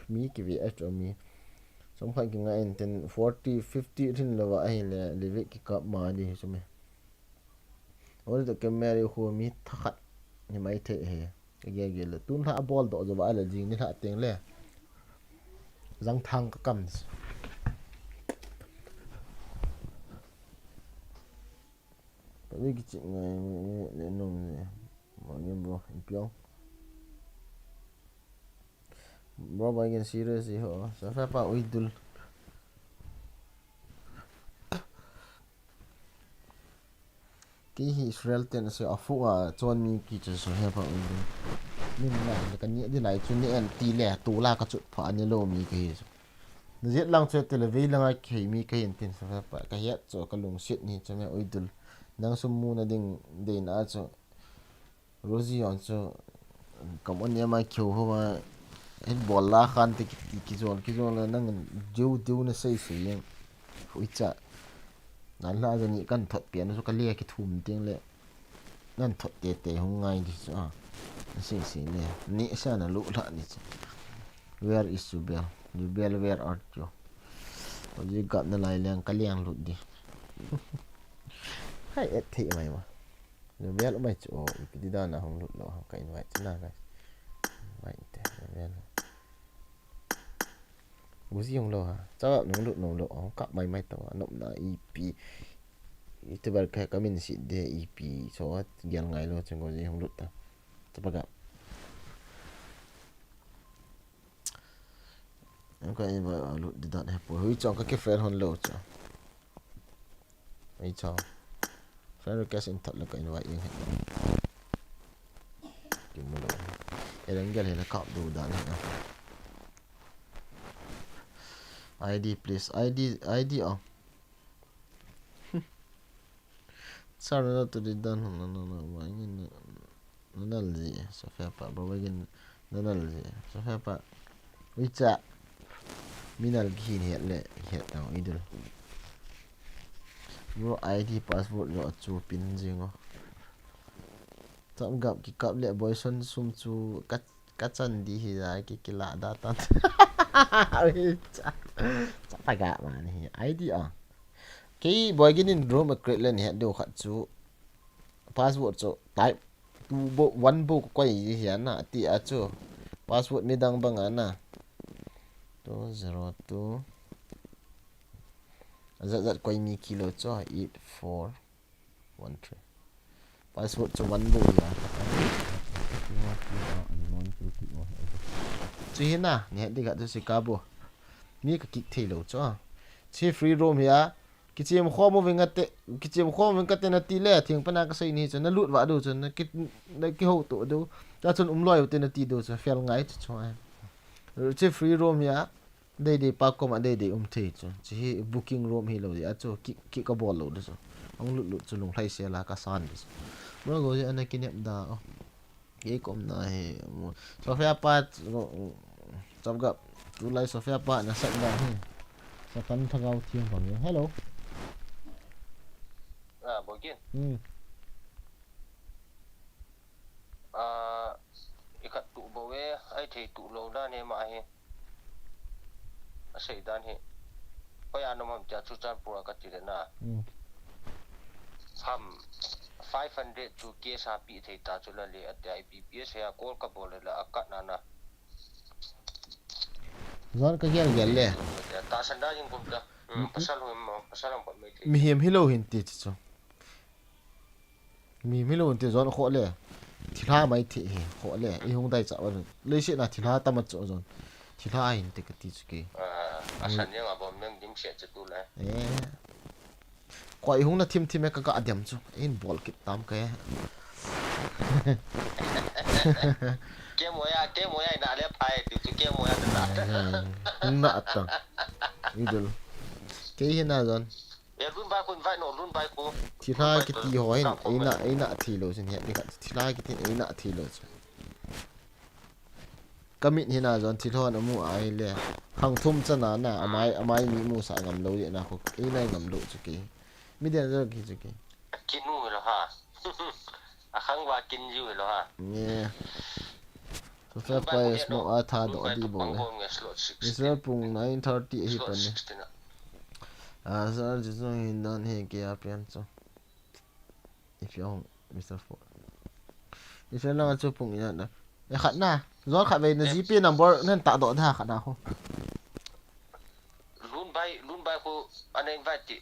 mi kive a chu mi. Som khat kingai in tin forty, fifty rin lou va ahile, live kikap ma di chu mi. Ol to camera khu mi thakhat ni mai thei he. Ka gel gel le. Tun lha a bol doh jo va le jing ni lha teng le. Jang thang ka kam. Ka ni kichi ngai le nung le. Ma ngen bro, in piang. Bro, ba ngen serious i ho. Sa fa pa ui dul. Kei hi Israel ten ase a fu a chon mi ki chu so he pa u. Min na le ka ni di lai chu ni en ti le tu la ka chu pha ni lo mi ka hi chu. Na jet lang chu te le vei lang a kei mi ka hin tin so he pa ka hiat chu ka lungsit ni chu me ui dul. Nang sum mu na ding dei na chu. Rosie on chu kam on ya ma keu ho ma. Hin bol la khan te ki, ki, kijol, kijol la nang diu, diu na sei sei yang. Hui cha. Nan la ja ni kan thot pian chu ka le ki thum ting le. Nan thot te te hung ngai di chu a. Sei sei le. Ni sa na lu la ni chu. Where is Jubel? Jubel, where are you? Ojie gap na lai leng ka leng lut di. Hai et thei mai ma. Jubel mai chu o ipi di dan a hung lut lo hang ka invite chu na guys. Invite te Jubel. Guzi hung lo ha. Cha nung lut nung lo hung kap mai mai to a nop na ipi. YouTuber ka ka min si de ipi so gel ngai lo chu guzi hung lut ta. Cha pa ga. Ka invite a lut di dan he po. Hui chong ka ki friend hon lo chu. Ei chao. Friend request in thot le ka invite ing he. Ki mu lo. E dang gel he na kap du dan he na. I D please. I D, I D o. Sir, na tu di dan na na na ma ngi na na nal ji. Sofia pa ba ba gin na nal ji. Sofia pa. Ui cha. Mi nal ki hin het le het tang idol. Bro I D password lo chu pin jing o. Tam gap ki kap le boyson sum chu ka, ka chan di hi ja ki ki la da tan. Ui cha. Cha pa ga ma ni I D a. Kei boy gin in room a create le ni het do khat chu. Password chu type two bo, one bo ko koi ji hi ana ti a chu. Password mi dang bang ana. Two zero two. Zat zat koi mi kilo chu eight four one three. Password chu one bo ya. Chu hi na, ni het di ga chu si ka bo. Mi ka kick thei lo chu. Chi free room hi a. Kichem khom uving ate, kichem khom uving kate na ti le, thing pana ka sei ni chu, na lut va du chu, na ki, na ki ho to du. Ta chun um loi ute na ti du chu, fel ngai chu chu ai. Chi free room ya, dei dei pa koma dei dei um thei chu. Chi hi booking room hi lo ya chu, ki, ki ka bol lo du chu. Ang lut lut chu lung lhai se la ka san du chu. Bro go ya na ki nep da o. Kei kom na hi, mo. Sofia pa, mo, chop gap. Tulai Sofia pa na sak da hi. Satan thagau thiang bang. Hello. Ah, Bokin. Hmm. Ah, ikat tu bo we, ai thei tu lo da ne ma hi. A sei dan hi. Hoi a nom ham tia Churachandpur a ka ti le na. Hmm. Ham five hundred chu cash a pi thei ta chu la le a tia I P P S a call ka bol le la a kat na na. Zon ka gel gel le. Ta san da jing kum ta. Hmm, pasal hum, pasal hum pa me thei. Mihem hi lo hin ti chu. Mi, mi lo te zon kho le. Thilha mai the he, kho le. I hung dai cha wan. Leiset na thilha tama cho zon. Thilha hin te ka ti chu ke. Ah, asan yang abom meng dim se chu tu le. Eh. Koi hung na thim thim e ka ka dem chu. In bol kit tam ke. Ke moya, ke moya na le phai tu chu ke moya na. Eh, hung na atang. Idol. Ke hi na zon. E lun bai khu invite no, lun bai khu. Thilha kiti ho hin, eina, eina thi lo sin he, ni kha thilha kiti eina thi lo sin. Ka mit hi na zon thilha na mu ai le. Khang thum cha na na, amai, amai mi mu sa ngam lo ye na khu, eina ngam lo chu ke. Mi den zo ki chu ke. Kin nu lo ha. A khang wa kin ju lo ha. Nge. Sofa pa smoke a thadoh di bol le. Israel pung nine thirty ahi pan ni. Ah, sir, ji jong hin dan he ke a pian chu. If you own, Mister Four. Israel lang chu pung ina na. E khat na. Zon khat vei na G P number nan tadoh da khat na ho. Lun bai, lun bai ko ana invite ti.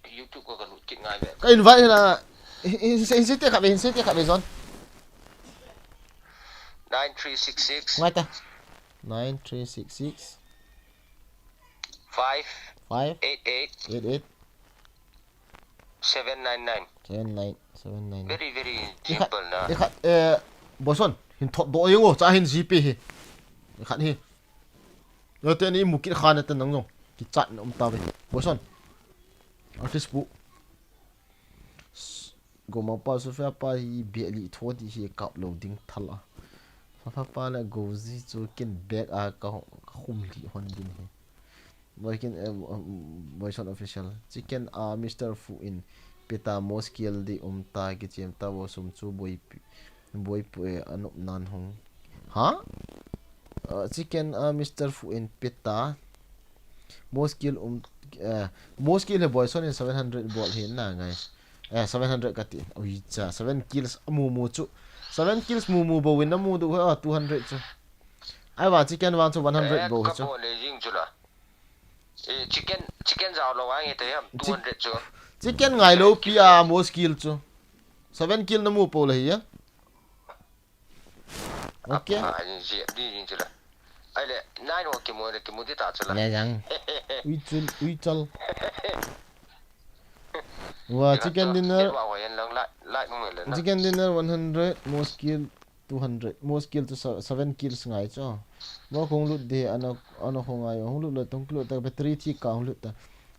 YouTube ko ka lut kit ngai ve. Ka invite na. Hin, hin, hin se te khat vei, hin se te khat vei zon. Nine three six six. Ngai ta. Nine three six six. Five. Five. Eight eight. Eight eight. Seven nine nine. Seven nine, seven nine. Very, very simple na. I khat, eh, Boyson, hin thot doh jeng o, cha hin G P hi. I khat hi. Yo te ni mu kit kha na te nang jong. Kichat na um ta ve. Boyson. Artist pu. Goma pa Sofa pa hi beh li tho di hi kap lo ding thal a. Sofa pa le Gozi chu kin bek a ka, ka khum li hon din hi. Boy kin, eh, um, Boyson official. Chicken a Mister Fu in peta mo skill di um ta kichem ta vo sum chu boi pi, boi pu e anop nan hong. Ha? Uh, chicken a Mister Fu in peta mo skill um, eh, mo skill he Boyson in seven hundred bol hi na ngai. Eh, seven hundred kati. Ui cha, seven kills a mu mu chu. Seven kills mu mu bo win a mu du he, ah, two hundred chu. Ai wa chicken wan chu one hundred bo he chu. Ka bol le jing chu la. Eh, chicken, chicken jao lo ang ite ham, two hundred chu. Chicken ngai lo pi a mo skill chu. Seven kill na mu po le hi ya. Okay. Ah, ni ji, ni ji chu la. Ai le, nine ho kimu le kimu di ta chu la. Ne jang. Ui chul, ui chul. Wa, chicken dinner. Wa, wa, yan lang la, la, nung le na. Chicken dinner one hundred, mo skill two hundred. Mo skill chu se-, seven kills ngai chu. Mo kong lut de, ana, ana kong ngai, hong lut le tong kilo ta battery thi ka hong lut ta.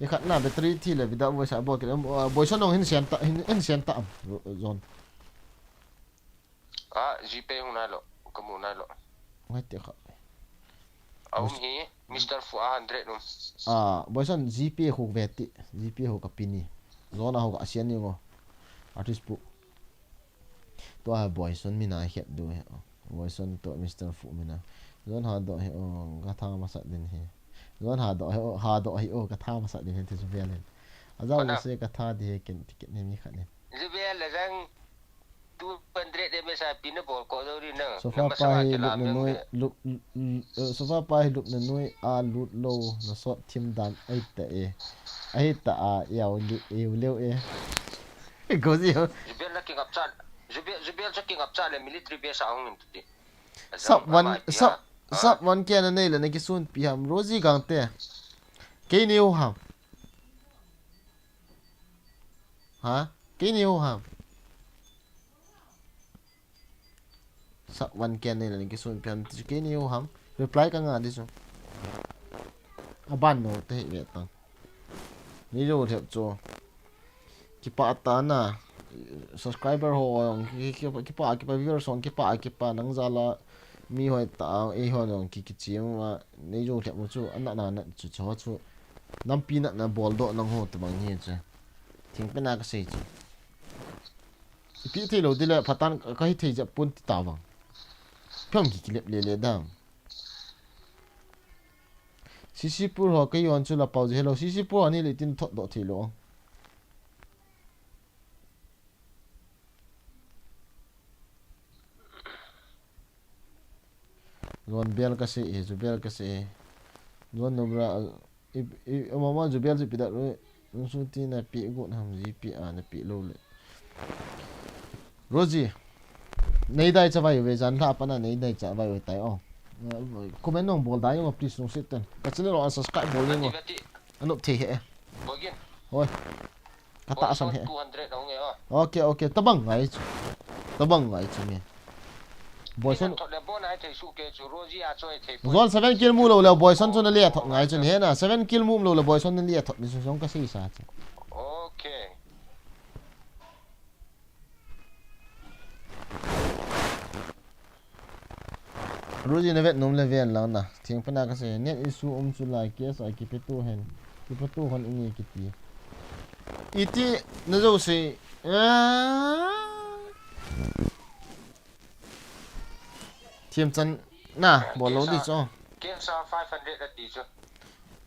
I khat na battery thi le vida voice a bol ke, ah, Boyson nong hin sian ta, hin, hin sian ta am, zon. Ah, G P hung nai lo, ka mu nai lo. Ngai te kha. A um hi, Mister Fu a hundred um. Ah, Boyson G P hu ve ti, G P hu ka pi ni. Zon a hu ka sian ni ngo. Artist pu. Tua Boyson mina het du he. Boyson to Mister Fu mina. Zon ha do he o, ka tha masat din he. Zon ha do he o, ha do he o, ka tha masat din he ti su vialin. A zau se ka tha di he ken ticket ni mi khat ni. Zu vial le zang. Two hundred M S R P na bol ko do ri na. Sofa pa hi lupna noi, lup, l-, l-, eh, Sofa pa hi lupna noi a lut lo na sot thim dan ai ta e. Ai ta a yau li, yau leu e. Go zi ho. Zubel na king up chat. Zubel, Zubel sa king up chat le military base a hung in ti. Sub one, sub, sub one ke na nei le na kisun pi ham. Rosie Gangte. Kei ni u ham. Ha? Kei ni u ham. Sub one ke nei le na kisun pi ham. Kei ni u ham. Reply ka nga di su. Aban no te hi ve tang. Ni jo thep cho. Kipa ta na. Subscriber ho jong ki, ki, kipa, kipa viewers jong kipa, kipa nang jal a mi hoi ta, ei ho jong ki, kichim a, nei jo thep mo chu, ana na na chu cho chu. Nampi na na bol do nang ho ta bang hi chu. Thingpen a ka sei chu. Ipi thei lo di le phatan ka hi thei jep pon ti ta bang. Pham ki kilep le le dam. Sisipur ho ka yon chu la pau je hello. Sisipur ani le tin thot do thei lo. Zon bel ka se e, zu bel ka se e. Zon nobra, i, i, mama zu bel zu pidat ru, zu ti na pi gu na ham zi pi a na pi lo le. Rosie, nei dai cha vai ve jan la pa na nei dai cha vai ve tai o. Comment nong bol dai o please nong sit ten. Ka channel lo subscribe bol nong. Anop thei he. Bogin. Hoi. Ka ta san he. Two hundred hong e o. Okay, okay. Tabang ngai chu. Tabang ngai chu me. Boyson. Thot le bon ai thei su ke chu Rosie a choi thei. Zon seven kill mu lo le Boyson chu na le thot ngai chu he na. Seven kill mu lo le Boyson na le thot ni su song ka sei sa chu. Okay. Rosie na vet nom le ven lang na. Thing pana ka se. Net issue um chu lai case a kipetu hen. Kipetu hon inge kiti. Iti na jo se. Ah. Kem chan na, bol lou di chu. Kem sa five hundred ati chu.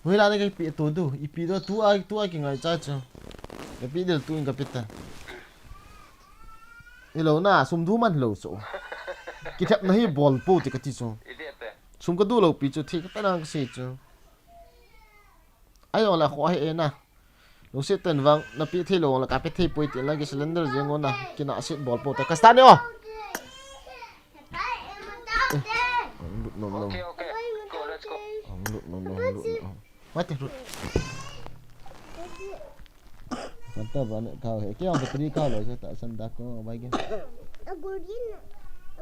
Hui la na ka pi tu du, ipi do tu a, tu a ki ngai cha chu. Ka pi del tu in ka pi ta. Ilo na, sum du man lo chu. Ki thep na hi bol po ti ka ti chu. Sum ka du lo pi chu, thi ka ta na ka si chu. Ai ong la kho he na. Lungset ten vang, na pi thei lo la ka pi thei poi ti la ki cylinder jeng ona, ki na sit bol po ta. Ka start ni o. Ang lut nom nom. Okay, okay. Go, let's go. Ang lut nom nom, lut nom. Mati lut. Kanta ba na kau he. Kaya ang battery kau lo sa ta san da ko bai gen.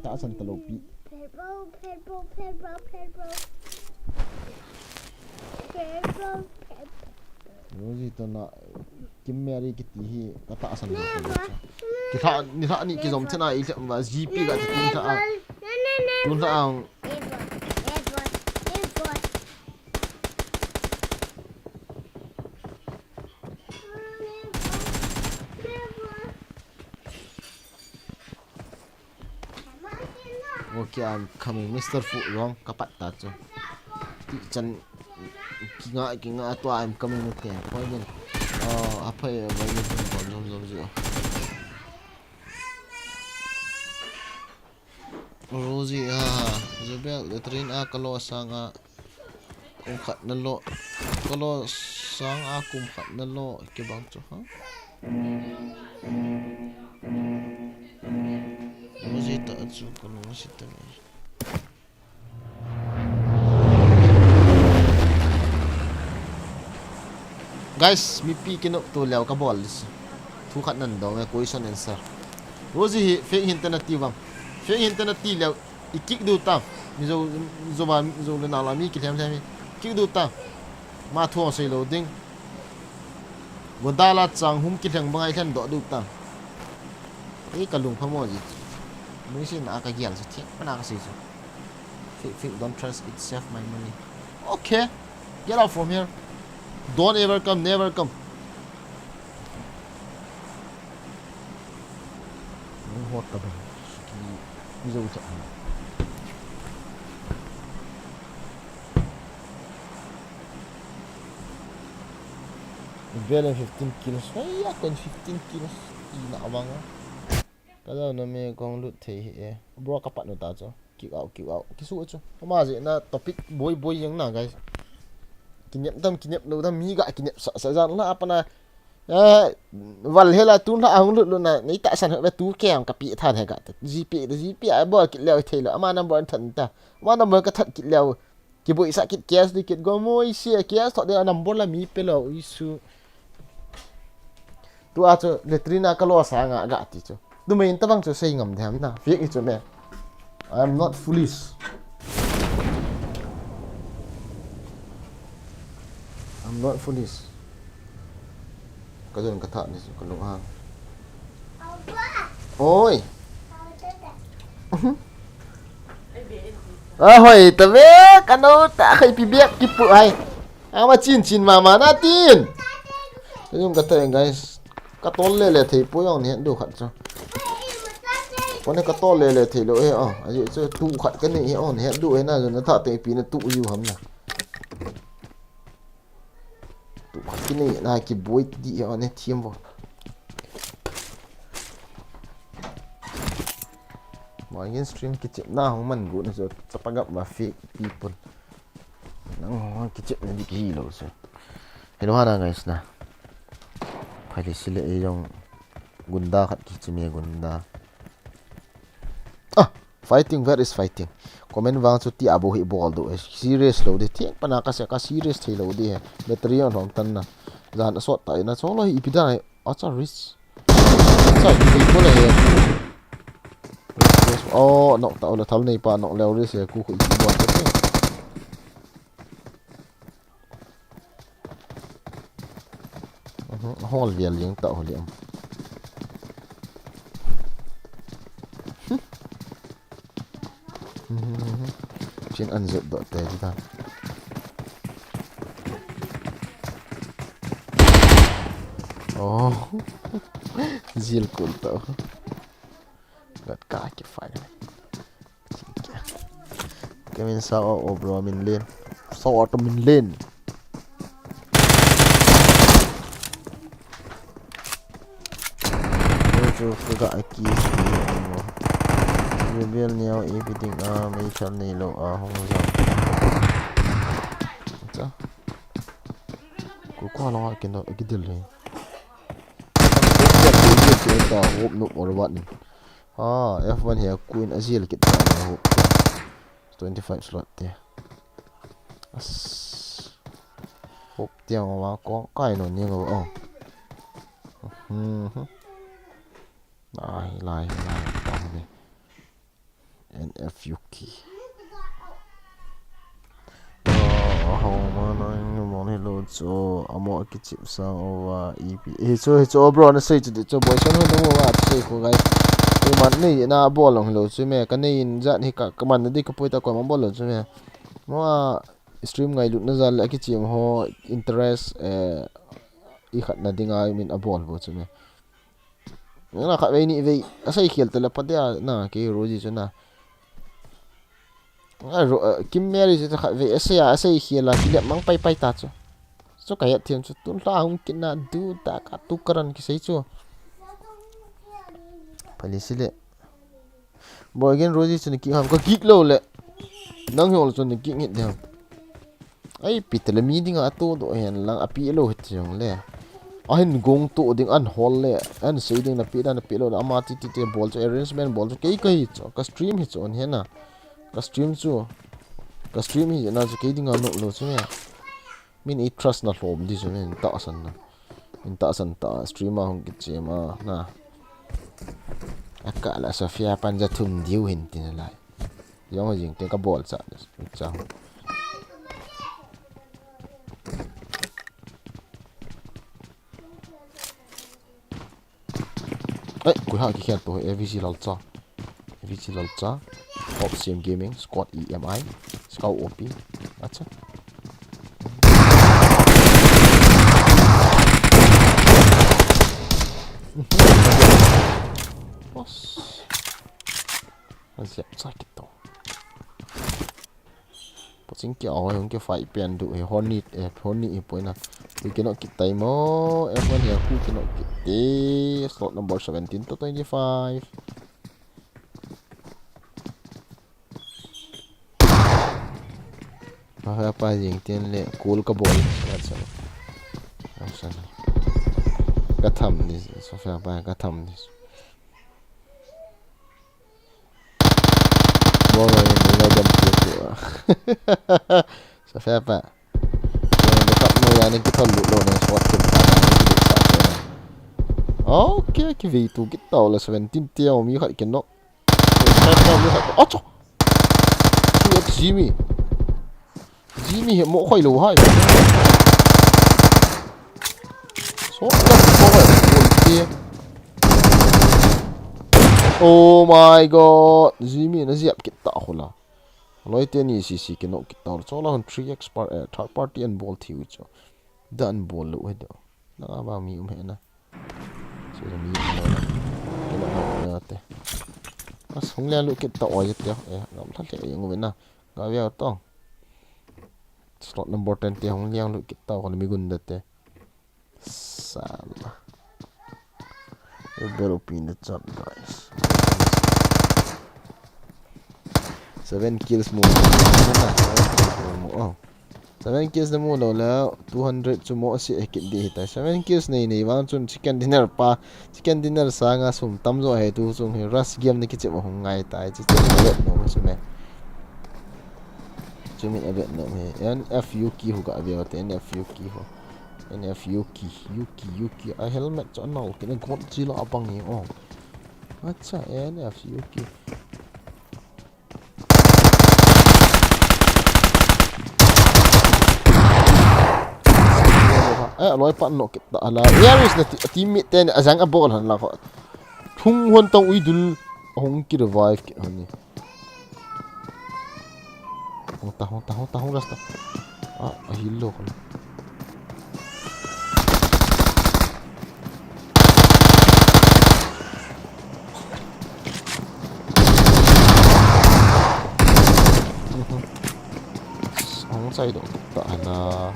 Ta san ta lo pi. Purple, purple, purple, purple. Purple, purple. Rosie to na Kim Mary kiti hi ka tahsan lo. Ki tha ni tha ni ki zom chena i thlem va G P ga ti tun tha. Tun tha ang. Okay, I'm coming, Mister Fu Long, ka pat ta chu. Ti chan, kinga, kinga tua, I'm coming with them. Koi din. Oh, aphai, vai din, zom, zom, zom, zom. Rosie, ah, Zubel, the train, ah, kalo sang, ah. Kum khat na lo, kalo sang a kum khat na lo, kibang chu ha. Rosie ta chu kalo si ta. Guys, mipi kinop to leo ka bol dis. Thu khat nan dong e question answer. Rosie hi fake hin ta na ti vang. Fake hin ta na ti leo. I kick du ta. Mizo, Mizo ba, Mizo le nala mi kilhem lhem mi. Kick du ta. Ma thu sei lo ding. Godala chang hum kilheng bang ai lhen do du ta. Ei ka lung phamo ji. Mui sin a ka gial sa thik pa na ka sei sa. Fake, fake, don't trust it, save my money. Okay. Get out from here. Don't ever come, never come. Hot ta ba. Ki zo ta. Belen fifteen kills. Ai ya, kon fifteen kills. Ina abang. Ka lo na me kong lut thei hi e. Bro ka pat nu ta chu. Kick out, kick out. Kisu chu. Ama je na topic boi boi jeng na, guys. Kinep tam, kinep lo tam, mi ga kinep sa, sa jan la apana. Eh, val hela tun la hung lut lut na, nei tahsan he tu ke ang ka pi than he ga. G P, G P a bol kit leo thei lo. Ama number than ta. Ama number ka that kit leo. Kiboi sa kit cash di kit go moi si cash tho de number la mi pe lo isu. Tu a chu latrine a ka lo sa nga ga ti chu. Du mai in ta bang chu sei ngam dem na. Fake i chu me. I am not foolish. I'm not foolish. Ka jon ka tha ni chu ka lung hang. Oi. A hoi ta ve ka no ta khai pi bek ki pu ai. Ama chin chin mama na tin. Ka jon ka tha guys. Ka tol le le thei po jong ni du khat chu. Ko ne ka tol le le thei lo e o. A ji chu tu khat ka ni e o ni du e na jon na tha te pi na tu ju ham na. Tu khat kini na kiboi di ya ne thiam vo. Mangin stream kichep na hong man gu na so chapa gap ma fake people. Nang hong kichep na di ki lo so. Hello hana guys na. Phali sile e jong gunda khat kichep me gunda. Ah! Fighting, where is fighting? Comment vang chu ti a bo hi bol do. Serious lo de. Thing pana ka se ka serious thei lo de. Battery on long tan na. Jan a sot ta ina cholo hi ipi da. Acha risk. Acha ipi ko le he. Oh, nok ta ole thal nei pa nok leo risk he ku khu ipi bol ta. Hol vial jeng ta hol em. Chin an zet do te di ta. Oh. Zil kul ta. Gat ka ki fai. Chin kia. Min sao o bro, min len. Sao o to min len. Oi, chu ka ga ki ki mo. Ye bel ni au e bi ding a, mei chal nei lo a, hong za. Cha. Ku kwa lo a ki no, ki dil le. Ka hop nup or what ni. Ah, F one hi a kuin a zil kit ta na hop. Twenty-five slot te. As. Hop te ang wa ko kai no ni ngo. Oh. Hmm. Lai, lai, lai, ta ni. N F U K. Ah, hao ma na ni mo ni lo cho, amo ki chip sa o wa E P. Hi cho, hi cho, bro, na sei chu di cho, boy, san ho na mo wa sei ko gai. Ko man nei na bol long lo chu me, ka nei in jan hi ka, ka man di ka poi ta ko man bol lo chu me. Mo a stream ngailutna jal le ki chim ho interest, eh, i khat na dinga min a bol bo chu me. Na khat vei ni vei, a sei khel te le pa dia na, ke Rosie chu na. A ro, eh, Kim Mary chu khat vei, a sei a, a sei khel a, ki le mang pai pai ta chu. Chu ka het thiam chu, tun hla hung kin na du ta ka tu karan ki sei chu. Pali si le. Bo again Rosie chu ni ki ham ka gik lo le. Nang hol chu ni ki ngit diam. Ai, pi te le mi dinga a to do hen lang, a pi lo het jong le. A hin gong to ding an hol le, an sei ding na pi da na pi lo le, ama ti ti te bol chu arrangement bol chu kei ka hi chu, ka stream hi chu on hena. Ka stream chu, ka stream hi na chu kei dinga no lo chu me. Min i trust na hlom di chu me, in ta san na. In ta san ta, stream a hung ki che ma, na. A ka la Sophia pan ja thum diu hin tin lai. Jong jing te ka bol cha, cha. Ai, koi ha ki khel to, A V C Lalcha. A V C Lalcha. Opsim Gaming, Squad E M I, Scout O P. Acha. Boss. Zep sa kit to. Pochin kia hoi hung kia fight pian du he, Hornet, eh, Hornet hi poina. Hui kino kit tai mo, F one hi hui kino kit te. Slot number seventeen to twenty-five. Pa, pa, pa, jing tin le, cool ka bol. That's all. That's all. Ka tham ni, so fa pa, ka tham ni. Bol lo ni, ni lo jam tu tu. So fa pa. Ni kap no ya ni ki thol lut lo ni, so tu pa ni ki sa tu. Okay, ki ve tu ki tau la seventeen te mi khat ki no. Acha! Two X Jimmy. Jimmy hi mo khoi lo hai. So, mo khoi lo hai. Oh my God. Jimmy na ziap kit ta khola. Loi te ni C C ki no kit ta. So la hon three X par, eh, third party an bol thiu cho. Dan bol lo he do. Na ba mi um he na. Chu mi lo na. Kila na te. As hung liang lut kit ta oi te. Eh, ngam tha le eng ve na. Ga via to. Slot number ten te hung liang lut kit ta ko mi gun da te. Sala. Rebel O P in the chat, guys. Seven kills mo. Oh. Seven kills na mu lo le, two hundred chu mo si e kit di hitai. Seven kills nei nei vang chun chicken dinner pa, chicken dinner sanga sum tam jo he tu chung hi rush game ni kichi mo hung ngai tai, chi chi a bet nom chu me. Chu min a bet nom he. N F U K hu ga ve te, N F U K hu. N F U K, U K, U K. A helmet chu a nau kit na Godzilla a bang hi o. Acha, N F U K. Eh, a loi pan no kit ta la. Where is the ti-, teammate ten? A jang a bol han la ko. Thung hon tong ui dul. Hung ki revive kit han ni. Hung ta, hung ta, hung ta, hung rasta. Ah, a heal lo ko. Chai doh ta la.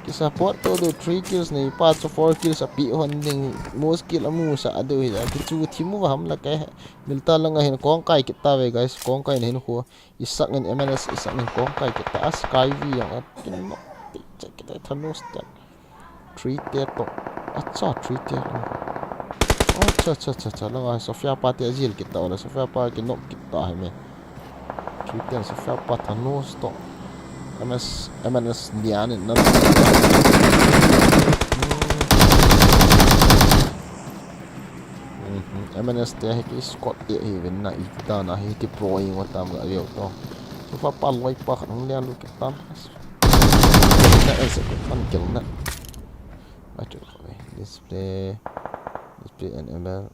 Ki support to do three kills nei pa chu four kills a pi hon ding. Most kill amu sa a do hi la. Ki chu thi mu ham la kai. Milta langa hin kong kai kit ta ve, guys. Kong kai na hin khu. Isak in M N S, isak in kong kai kit ta. A Sky V yang a kin nok ti che kit ta Thanos ta. Three te to. Acha, three te. Acha, acha, acha, acha. Langa Sophia pa te azil kit ta la. Sophia pa ki nok kit ta hi me. Three ten Sophia pa Thanos to. M S, M N S lian in na. Mhm. M N S te hi ki squad te hi ven na i ta na hi ki pro i wa tam ga yo to. Sophia pa loi pa khat hung lian lu kit tan. Kel na, eh, se kit tan kel na. Achu, display, display and M L.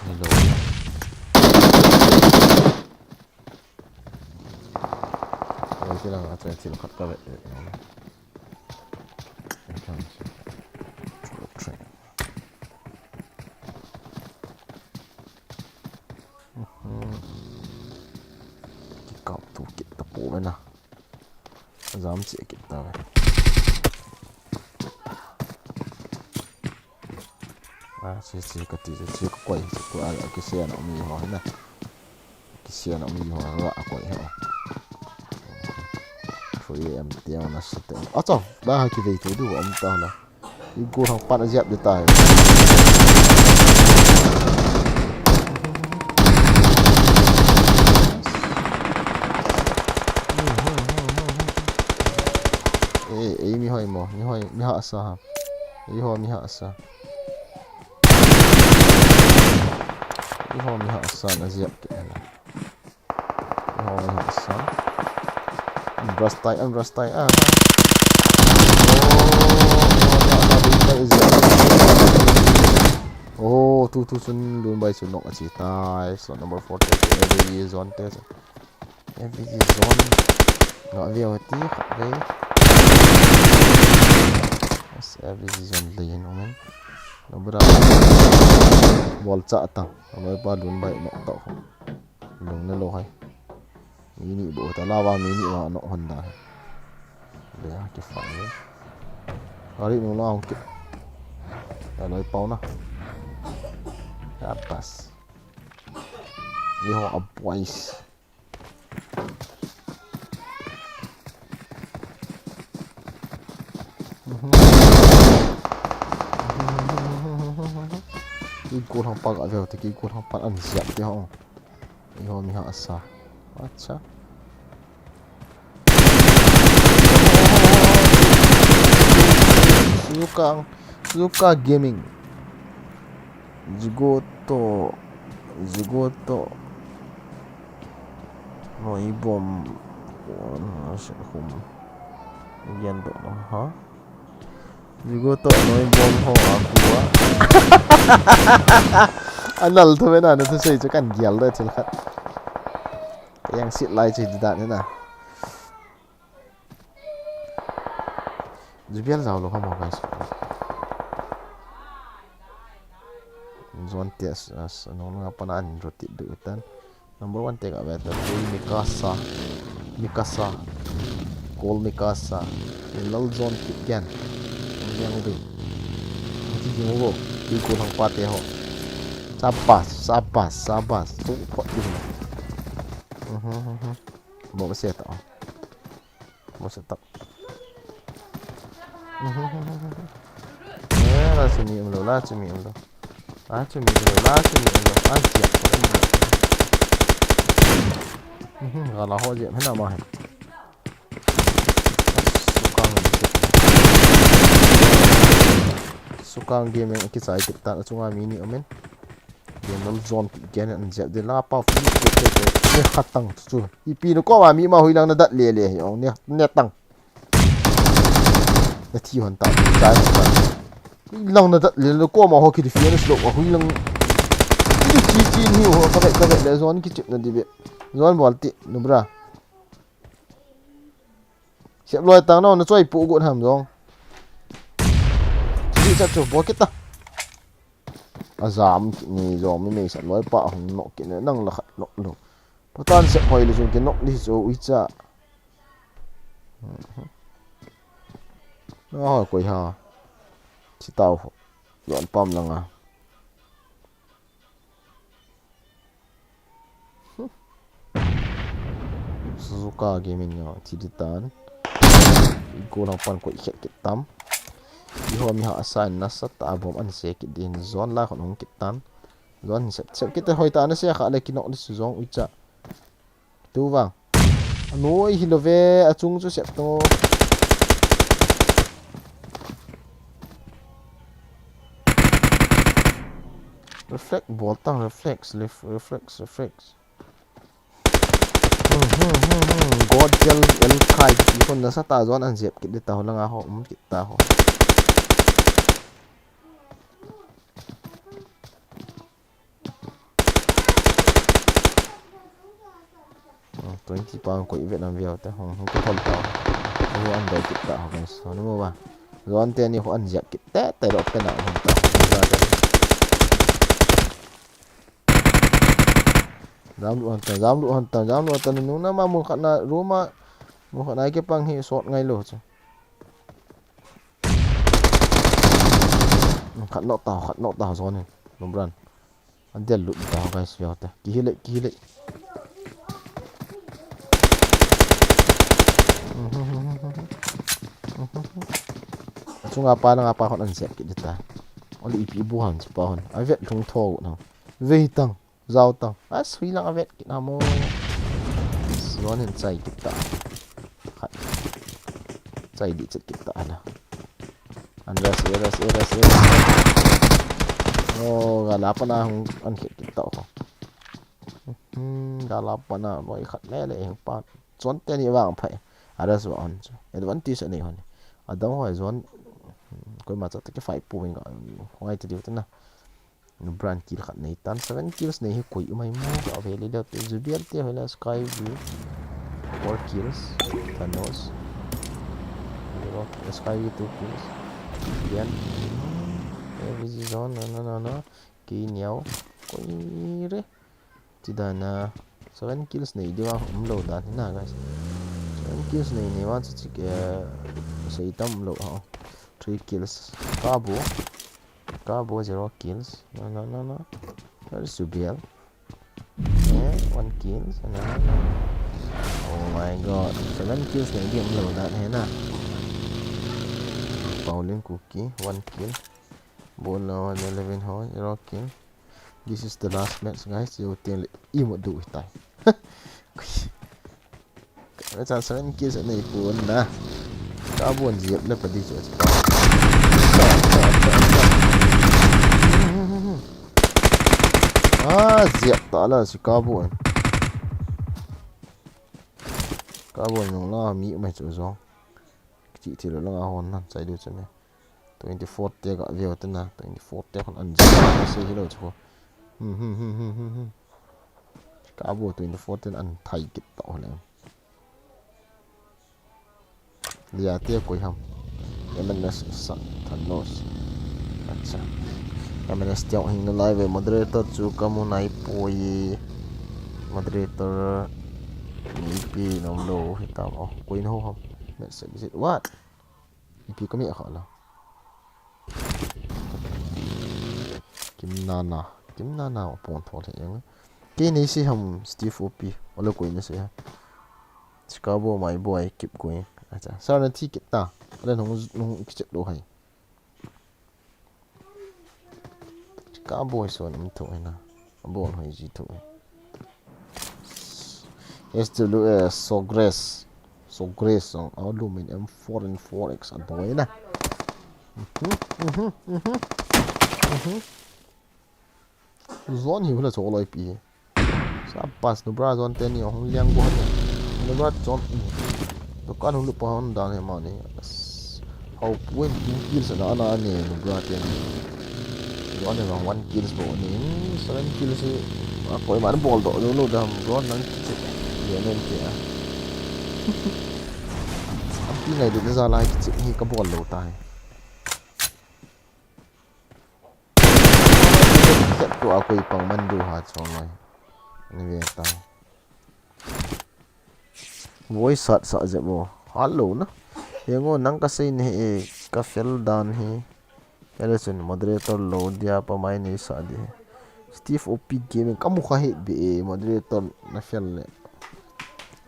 Hello. Oi, kailang a train thil khat ka ve. Train. Mhm. Kikap tu kit ta po ve na. Jam che kit ta ve. A, che che ka ti, che che ka koi, che ko a, a kisian a mi ho na. Kisian a mi ho a koi ho. Three A M te na sa te. Acha, ba ha ki ve tu du am ta la. Igol hang pan a jep de tai. Eh, eh, mi hoi mo, mi hoi, mi hahsa ha. Eiho mi hahsa. Eiho mi hahsa na jep ke. Eiho mi hahsa. An rush tai, an rush tai, ah. Oh, oh, oh, oh, oh, oh, tu, tu, chun Lunbai chu nok a chi tai. Slot number four te, every zone te. Every zone. Nga view ti khat ve. Yes, every zone le no men. Number a. Bol cha ta. Number pa Lunbai nok to. Lung na lo hai. Mi ni bo ta lava mi ni wa no Honda. Be a ki fa ni. Ari no la hong ki. Ta loi pau na. Ya pas. Eiho a boys. Kei kol hang pa ga veu te, kei kol hang pa an siap te ho. Eiho mi hahsa. Acha. Suzuka, Suzuka Gaming. Jigoto, Jigoto. Noi bom. Hum. Gen to, ha? Jigoto noi bom ho a kua. Anal thu ve na, na thu sei chu kan gial da thil khat. Yang sit lai chu di dan na. Jubial jao lo kha mo guys. Zone test as nong nga pana an rotate du tan. Number one te ka ve ta, Kol Mikasa. Mikasa. Kol Mikasa. Lal zone kit gen. Yang ve. Ti jing go. Ti ko thang pa te ho. Sabas, sabas, sabas. Tu pot ti. Mhm, mhm. Bo se ta. Bo se ta. Mhm, mhm, mhm. Eh, la chumi um lo, la chumi um lo. La chumi um lo, la chumi um lo. An siap ko um lo. Mhm, ga la ho je, hena ma he. Sukang, Sukang Gaming kichai kit tan, achunga mi ni um in. Gaming zone kit gen an jep de la pa fi ke ke ke. Ni khatang chu. Ipi no ko ma mi ma hui lang na dat le le hi ong ni, ne tang. Na thi hon ta, chai hon ta. Hui lang na dat le lo ko ma ho ki di fian slow, hui lang. Ki di chi chi ni ho, ka ve, ka ve le zone ki chip na di be. Zone bol ti, nu bra. Siap loi tang no, na choi pu gu ham zong. cha chu bol kit ta. Ajam kit ni jong mi mei sa loi pa hung nok kit ne nang la khat nok lo. Patan se hoi le jong ki nok li jo ui cha. Na hoi koi ha. Chi tau ho. Yon pam langa. Suzuka Gaming nyo, thi di tan. Go lang pan ko ikhet kit tam. Iho mi ha asan na sa ta bom an se kit din. Zon la khon hung kit tan. Zon sep sep kit hoi ta na se kha le kinok di su zong uicha. Tu vang. Anoi hi lo ve, achung chu sep to. Reflect bol tang, reflex, lef-, reflex, reflex. Hmm, hmm, hmm, hmm. God gel el khai ki kon na sa ta zon an zep kit di ta ho langa ho, um kit ta ho. Hmm, twenty pound ko ivet nam viau ta. Hmm, hmm, ko thol ta. Ho an dai kit ta ho guys. Ho ni mo ba. Zon te ni ho an zep kit ta, ta lo ka na ho ta. Jam lu han ta, jam lu han ta, jam lu han ta, nung na ma mun khat na, room a, mun khat na ke pang hi sot ngai lo chu. Khat nok ta, khat nok ta, zon ni, lum ran. An del lut ta, guys, yo ta. Ki hi le, ki hi le. Achunga pa na nga pa hon an zep kit ta. Oli ipi bu han chu pa hon. A vet thung tho na. Vei tang. Zau tang. A sui lang a vet kit na mo. Zon hin chai kit ta. Khat. Chai di chet kit ta na. An ras, e ras, e ras, e ras. Oh, ga la pa na hung an khet kit ta ko. Hmm, ga la pa na loi khat le le hung pa. Zon te ni vang phai. A ras wa on chu. Advantage a nei hon. A dang hoi zon. Koima cha ta ke fai pu wing ga. Hoi te diu te na. Nubra in kill khat nei tan, seven kills nei hi koi umai mo ka ve le le te, Zubial te hoila Skyview, four kills, Thanos, zero, Skyview two kills, Bian, A V Z zone, na na na na, Kei Niao, koi re, ti dan a, seven kills nei diu a um lo dan hi na guys, seven kills nei nei ma chu chi ke, sei tam um lo ha, three kills, Kabu, Kabu zero kills. No, no, no, no. Where is Zubial? Eh, one kills. No, no, no. Oh my god. Seven kills na game lo na he na. Paulin Kuki, one kill. Bolo eleven ho, zero kill. This is the last match, guys. You tell imo do it time. Acha seven kills nei pon na. Kabu in ziap le padi chu. Ah, ziap ta la si Kabu in. Kabu in nung la mi mai chu zo. Chi thi lo la nga hon nan chai du chu ne. Twenty four te ga veo te na, twenty four te khon an ziap se hi lo chu. Hmm, hmm, hmm, hmm, hmm, hmm. Kabu twenty four ten an thai kit ta ho le. Lia te koi ham. M N S sa Thanos. Acha. M N S te hing na lai ve moderator chu kamu nai poi. Moderator ni pi nom lo hi tam o. Koi na ho ham. Let's exit. What? Ipi kami a kha la. Kim Nana, Kim Nana a pon thol he yang. Kei nei si ham Steve O P, ole koi na si ha. Chicago my boy, keep going. Acha, sir na thi kit ta. Ole nung nung kichep lo hai. Chicago so nam tho hai na. Abon hoi ji tho. S W S, Sogres. Sogres song. Aw, Lumin M four and four X a doi na. Mhm, mhm, mhm, mhm. Zone hi hula cho loi pi. Sa pas Nubra zone te ni hong liang bo ni. Nubra zone. Dukan hulu pa hon dan he ma ni. Hau point two kills na ana ani Nubra te ni. Zone ni vang one kills bo ni. Seven kills hi. A koi man bol do lo lo dam zone nang ki. Ye nen ke a. Am pi ngai de za lai ki ni ka bol lo ta he. khet tua koi pang man diu ha chong lai. Ni ve ta. Voice sat sa je mo. Hello na. Yengo nang ka sei ni e ka fel dan hi. Ele chun moderator lo dia pa mai nei sa di. Steve O P Gaming ka mu kha he be e moderator na fel le.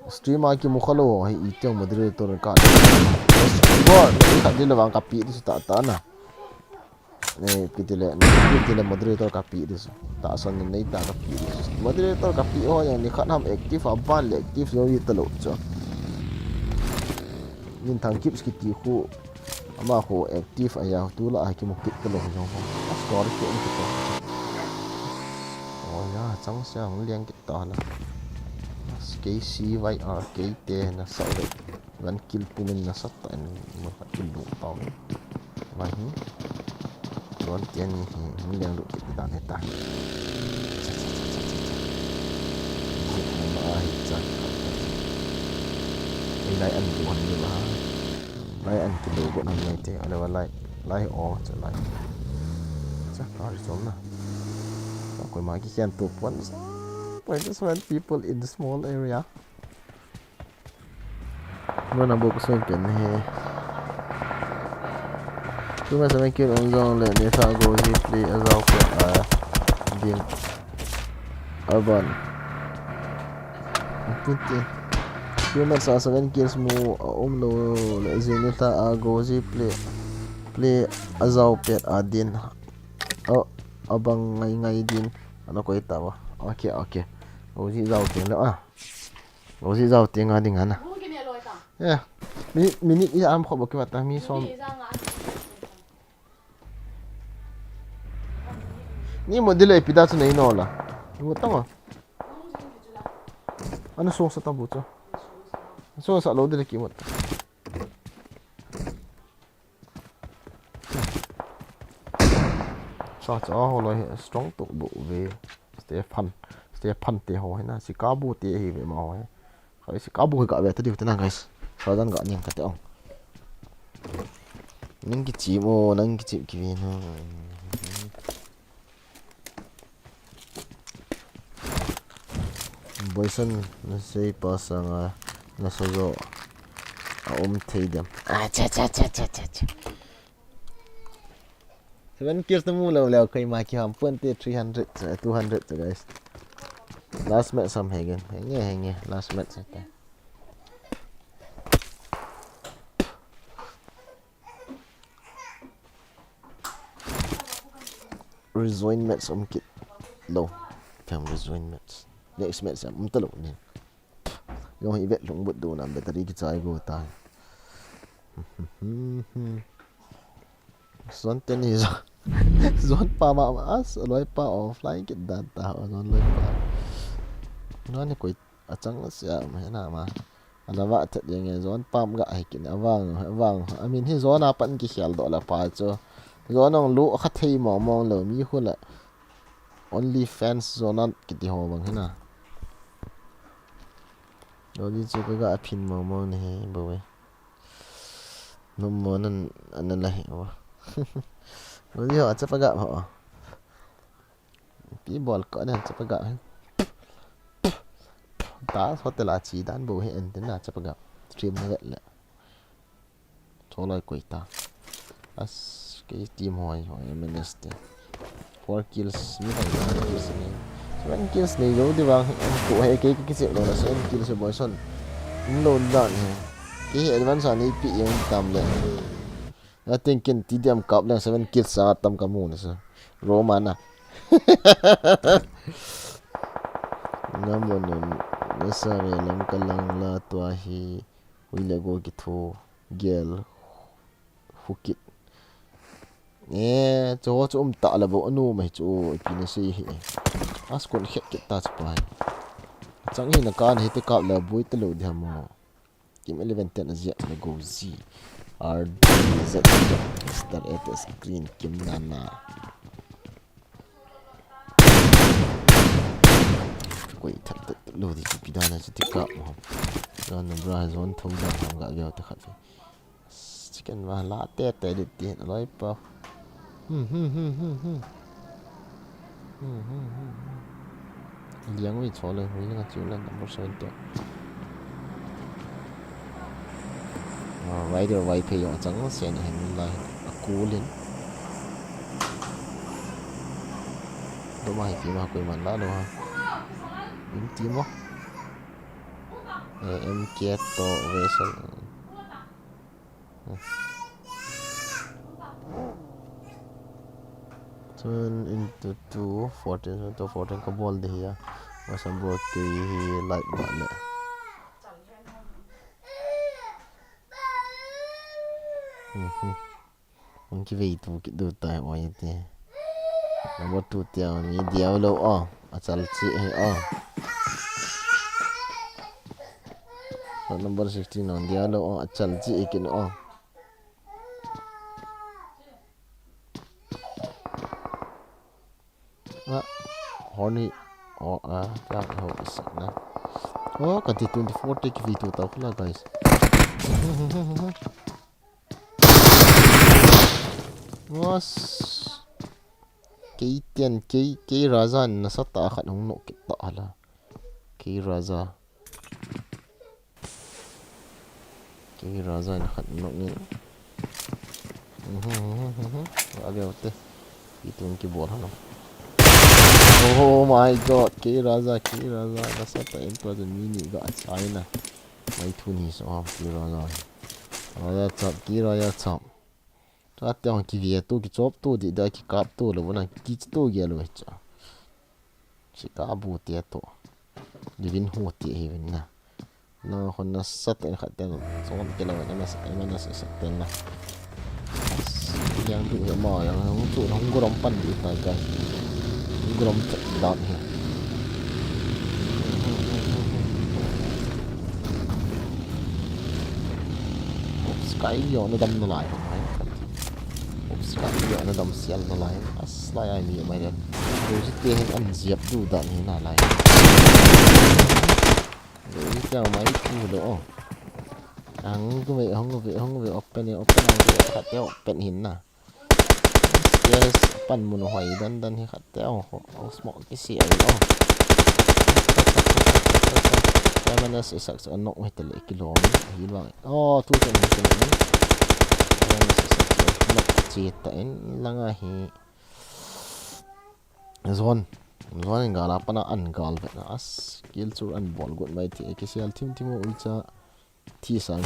Streamer ki mu kha lo he i teng moderator ka. Bo, ni kha di le vang ka pi di su ta ta na. Eh, pi di le, pi di le moderator ka pi di su. Ta son ni nei ta ka pi di su. Moderator ka pi ho yang ni khat ham active a ban le active lo yi ta lo chu. Nin thang kips ki ti khu. Ama khu active a ya tu la a ki mu kit ta lo jong ho. A score ki um kit ta. Oh ya, chang sia hung liang kit ta la. K C Y R K te na sa le. Van kill pumin na sa ta en mo ka kill lu ta. Vai hi. Ron tian ni hi, hung liang lu kit dan he ta. Zit na ma a hi cha. Ei lai an du han ni ba. Lai an ki lu gon han lai te. Ale wa lai. Lai o cha lai. Cha ka ri chom na. Ka koi ma ki khen tu pon. Point is when people in the small area. Mana bok sen pen he. Tu ma sa men kin ong jong le ni tha go ji play a zau pet a din. Aban. Titi. Tu ma sa seven kills mu a um lo le ji ni tha a go ji play. Play a zau pet a din. O, abang ngai ngai din. Ano koi ta ba. Okay, okay. O ji zau pet lo a. Rosie zau te nga ding ana. Eh, mi, minute i am kho bo ki bata mi som. Ni mo dile pida chu nei no la. Ni mo tama. Ana song sa ta bu chu. Song sa lo dile ki mo. Sa cha ho lo he strong tu bu ve. Stefan. Stefan te ho he na. Sikabu te hi ve ma ho he. Khai Sikabu hi ka ve ta diu te na guys. Sa dan ga ning ka te ong. Ning ki chi mo, nang ki chi ki ve na. Boyson na sei pa sanga na so zo a um thei dem. Ah, cha, cha, cha. Seven kills na mu lo lo kai ma ki ham pun te three hundred, eh, two hundred, guys. Last match sam hegen. Henge, henge. Last match sa ta. Rejoin match um kit lo. Kam rejoin match. Next match um ta lo ni. Yo hi vet lung but do na battery ki chai go ta. Zon teni zon. Zon pa ma as loi pa offline kit dan ta zon loi pa. Nani koi achang sia ma na ma. Ana va that yang zon pam ga hi kin avang avang. I mean hi zon a pan ki khel do la pa chu. Zon ong lu kha thei mo mo lo mi khu la. Only fans zon an kiti ho bang hi na. Lo di chu ka ga phin mo mo ni he bo we. Num mo nan ana la he bo. Lo di ho acha pa ga ho. Pi bol ko ne acha pa ga he. Ta hotel a chi dan bo he en tin na acha pa ga. Stream na vet le. Tholai koi ta. As, kei team hoi, hoi, M N S te. Four kills, mi hoi, seven kills ni. Seven kills ni, jo di bang, ko he, kei, kei, kei, lo na seven kills, boy, son. Lo dan he. Kei he advance ani pi yang tam le. Na ting kin ti diam kap le seven kills sa tam ka mu na sa. Roma na. Na mo nun, na sa re lam ka lang la tua hi. Hui le go ki thu. Gel. Hukit. Eh, chu chu um ta la bo anu mai chu ipi na sei hi. As kon khet kit ta chu pai. Chang hi na kan hi te kap la bui te lo di hamo. Kim eleven ten a zia le go Z. R D Z. Star A T S green kim na na. Koi that that lo di pi da na chu ti kap mo. Zon na bra zon thou da ham ga veo ta khat. Chicken va la te te dit ti loi pa. Hmm, hmm, hmm, hmm, hmm. Hmm, hmm, hmm, hmm. Liang ui cho le, ui nga chu le number seven to. Ah, rider vai phei yong chang sen a hin lai. A cool in. Do ma hi ti ma koi man la do ha. Im ti mo. Eh, M K to vessel. Turn into two, fourteen, to fourteen ka bol de hi a. Masa bol ke hi light ba le. Mhm. Hung kivei tu kit diu tai oi te. Number two te a mi diau lo o. A chal chi e o. Shot number sixteen on diau lo o. A chal chi e kin o. Ah, horny. Oh, ah, tak ho sa na. Oh, ka ti twenty-four te kivei tu tau kala, guys. Was. Kei tian, kei, kei Raja nasatah a khat hung nok kit ta hala. Kei Raja. Kei Raja in khat nok ni. Mhm, mhm, mhm. A veu te. Itun kibol halo. Oh my God, kei Raja, kei Raja nasatah in tua chu mi ni ga chai na. Mai thu ni so ha, kei Raja. Raja chap, kei Raja chap. Tua te hung kivei tu, kichop tu, di da kikap tu lo na, kichi tu ge lo cha. Sika bu te to. Living ho te hi vin na. Na hon nasatah in khat te na. So ke lo na mas, ai mana sa sa te na. Yang du he ma yang hung chu hung gorom pan di ta ka. Hung gorom ta dan he. Sky yo na dam na lai ho mai. Sky yo na dam sial na lai. As lai ai mi mai le. Lu si te hin an ziap du dan hi na lai. Lu si te mai tu lo o. Ang ku ve, hong ve, hong ve, open e, open ang ve, khat te open hin na. Yes, pan mun hoi dan dan hi khat te o, o smoke ki si ai o. M N S isak sa nok hi te le kilom hi lo. O, tu te ni te ni. M N S isak sa nok chi ta in langa hi. Zone. Zone in gala pana an gal ve na as. Kill chu an bol got mai ti. Kisial thim thim o ulcha. Thi sang.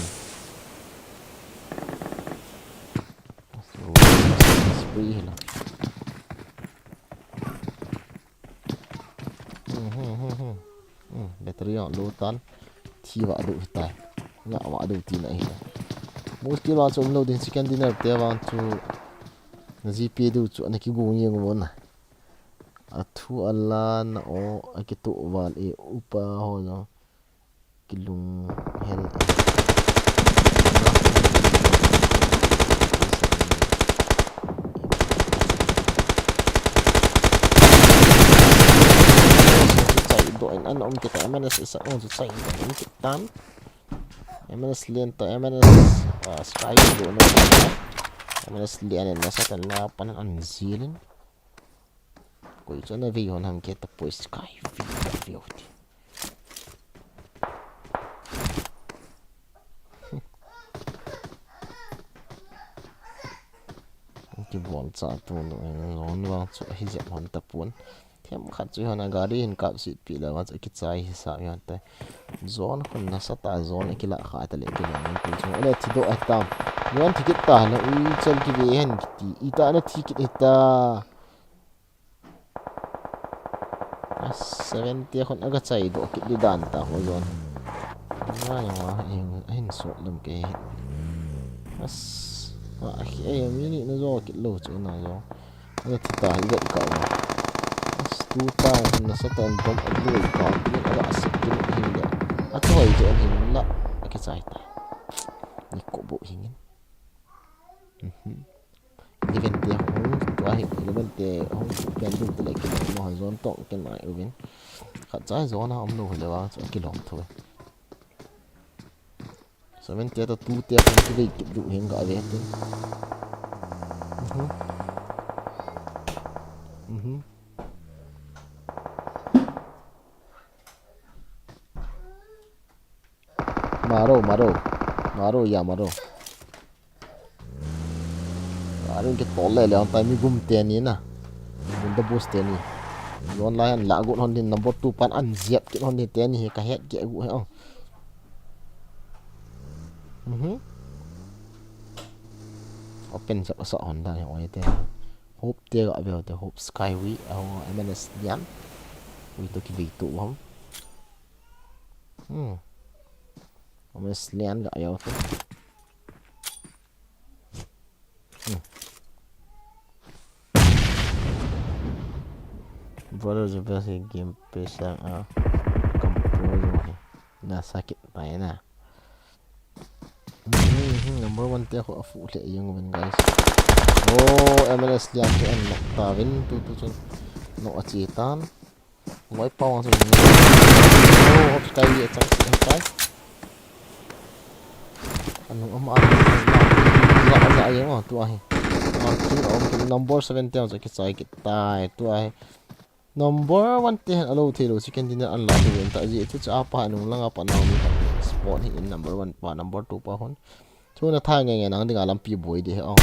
So, spree hila. Hmm, hmm, hmm, hmm. Hmm, battery on low tan. Thi va do hitai. Nga va do ti na hila. Muskil va chom lo din chicken dinner te vang chu. Na G P do chu ana kigu ngi ngu na. A thu a la na o, a kitu val e upa ho no. Kilung hel e. Chai do in an om kita, M N S isak on chu chai do in kitan. M N S len ta, M N S, ah, sky do na kita. M N S len na sa kan na pan an zilin. Koi chu ana vei hon ham ke ta poi sky vei ta vei ti. Kibol cha tu no, eh, zone vang chu hi jep hon ta pon. Them khat chu hon a gari hin kap sit pi la vang chu kichai hi sa mi hon ta. Zone khun nasatah zone kila kha ta le kila min tu chu. Ole thi do a tam. Zone thi kit ta na u chel ki ve hen kiti. Ita na thi kit ita. Seventy khun aga chai do kit di dan ta ho zone. Nga yang wa hin, hin so dum ke. As, a, a, a, mi ni na zo kit lo chu na zo. Aga thi ta hi vet ka wa. As, tu ta hun nasatah in bom a lo ka. Ni aga a sik ni hin le. A choi zo hin la. A ke chai ta. Ni ko bo hingin. Mhm. Eleven te hung, tua hi eleven te hung pen ding te le kilom no zone tong ken mai uvin. Khat cha zone a um lo le wa chu kilom thu. Seven te to two te hung kivei kit du hin ga ve te. Mhm. Mhm. Maro, maro. Maro, ya maro. Maro ke tol le le, ang tai mi gum teni na. Gum da bus teni. Yon lai an la gu hon din number two pan an ziap kit hon din teni he ka het ke gu he ang. Mhm. Open jap sa hon da he oi te. Hope te ga veu te, Hope Skyway, a ho M N S Lian. Ui to ki vei to ham. Hmm. M S Lian ga veu te. Hmm. Brother, je best game pe sang a. Compose mo he. Na sakit pa na. Mhm, number one te ho a fu le yung ven, guys. Oh, M L S Lian chu an nok ta vin, tu tu chun nok a chi tan. Loi pau ang chu ni. Oh, Hope Sky a chang si kai. Anu ama a la la ya tu ahi. Number seven te ang chu ki chai ki tai tu ahi. Number one te hen alo thei lo, second dinner an la thei lo, ta ji chu cha pa nung langa pa nau mi khat spot hi in number one pa, number two pa hon. Chu na tha nge nge nang dinga lampi boi di he, oh.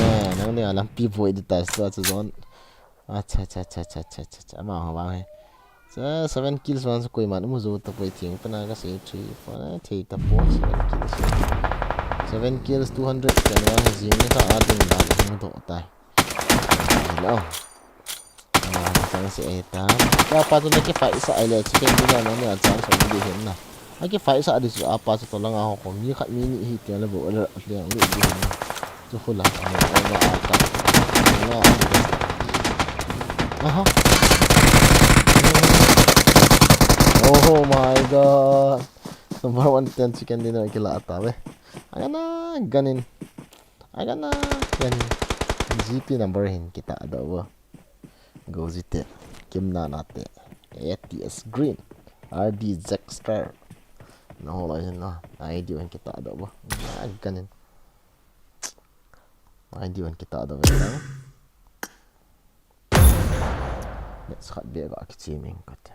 Eh, nang dinga lampi boi di ta, chu chu zon. Acha, cha, cha, cha, cha, cha, cha, ama ha ba he. Cha seven kills man sa koi man mu zo ta poi thing pa na ka se three, four, eh, thei ta four, seven kills. Seven kills, two hundred kan wa he jing ni ka a ding da hung do tai. Hello. Ah, chance e ta. Ka pa tu na ke fight sa ai le, chicken dinner na ni a chance sa di hin na. A ke fight sa di su a pa sa to langa ho ko mi khat mi ni hi te le bo le le di hin na. Tu khu la. Ani, ani, ani, ani. Aha. Oh my God. Number one ten chicken dinner kila ta ve. Agana ganin. Agana ganin. G P number hin kita do bo. Go jite. Kim na na te. A T S Green. R D Jack Star. Na ho la hin na. Ai di hin kita do bo. Aganin. Ai di hin kita do bo. Let's khat be ga kichi ming kate.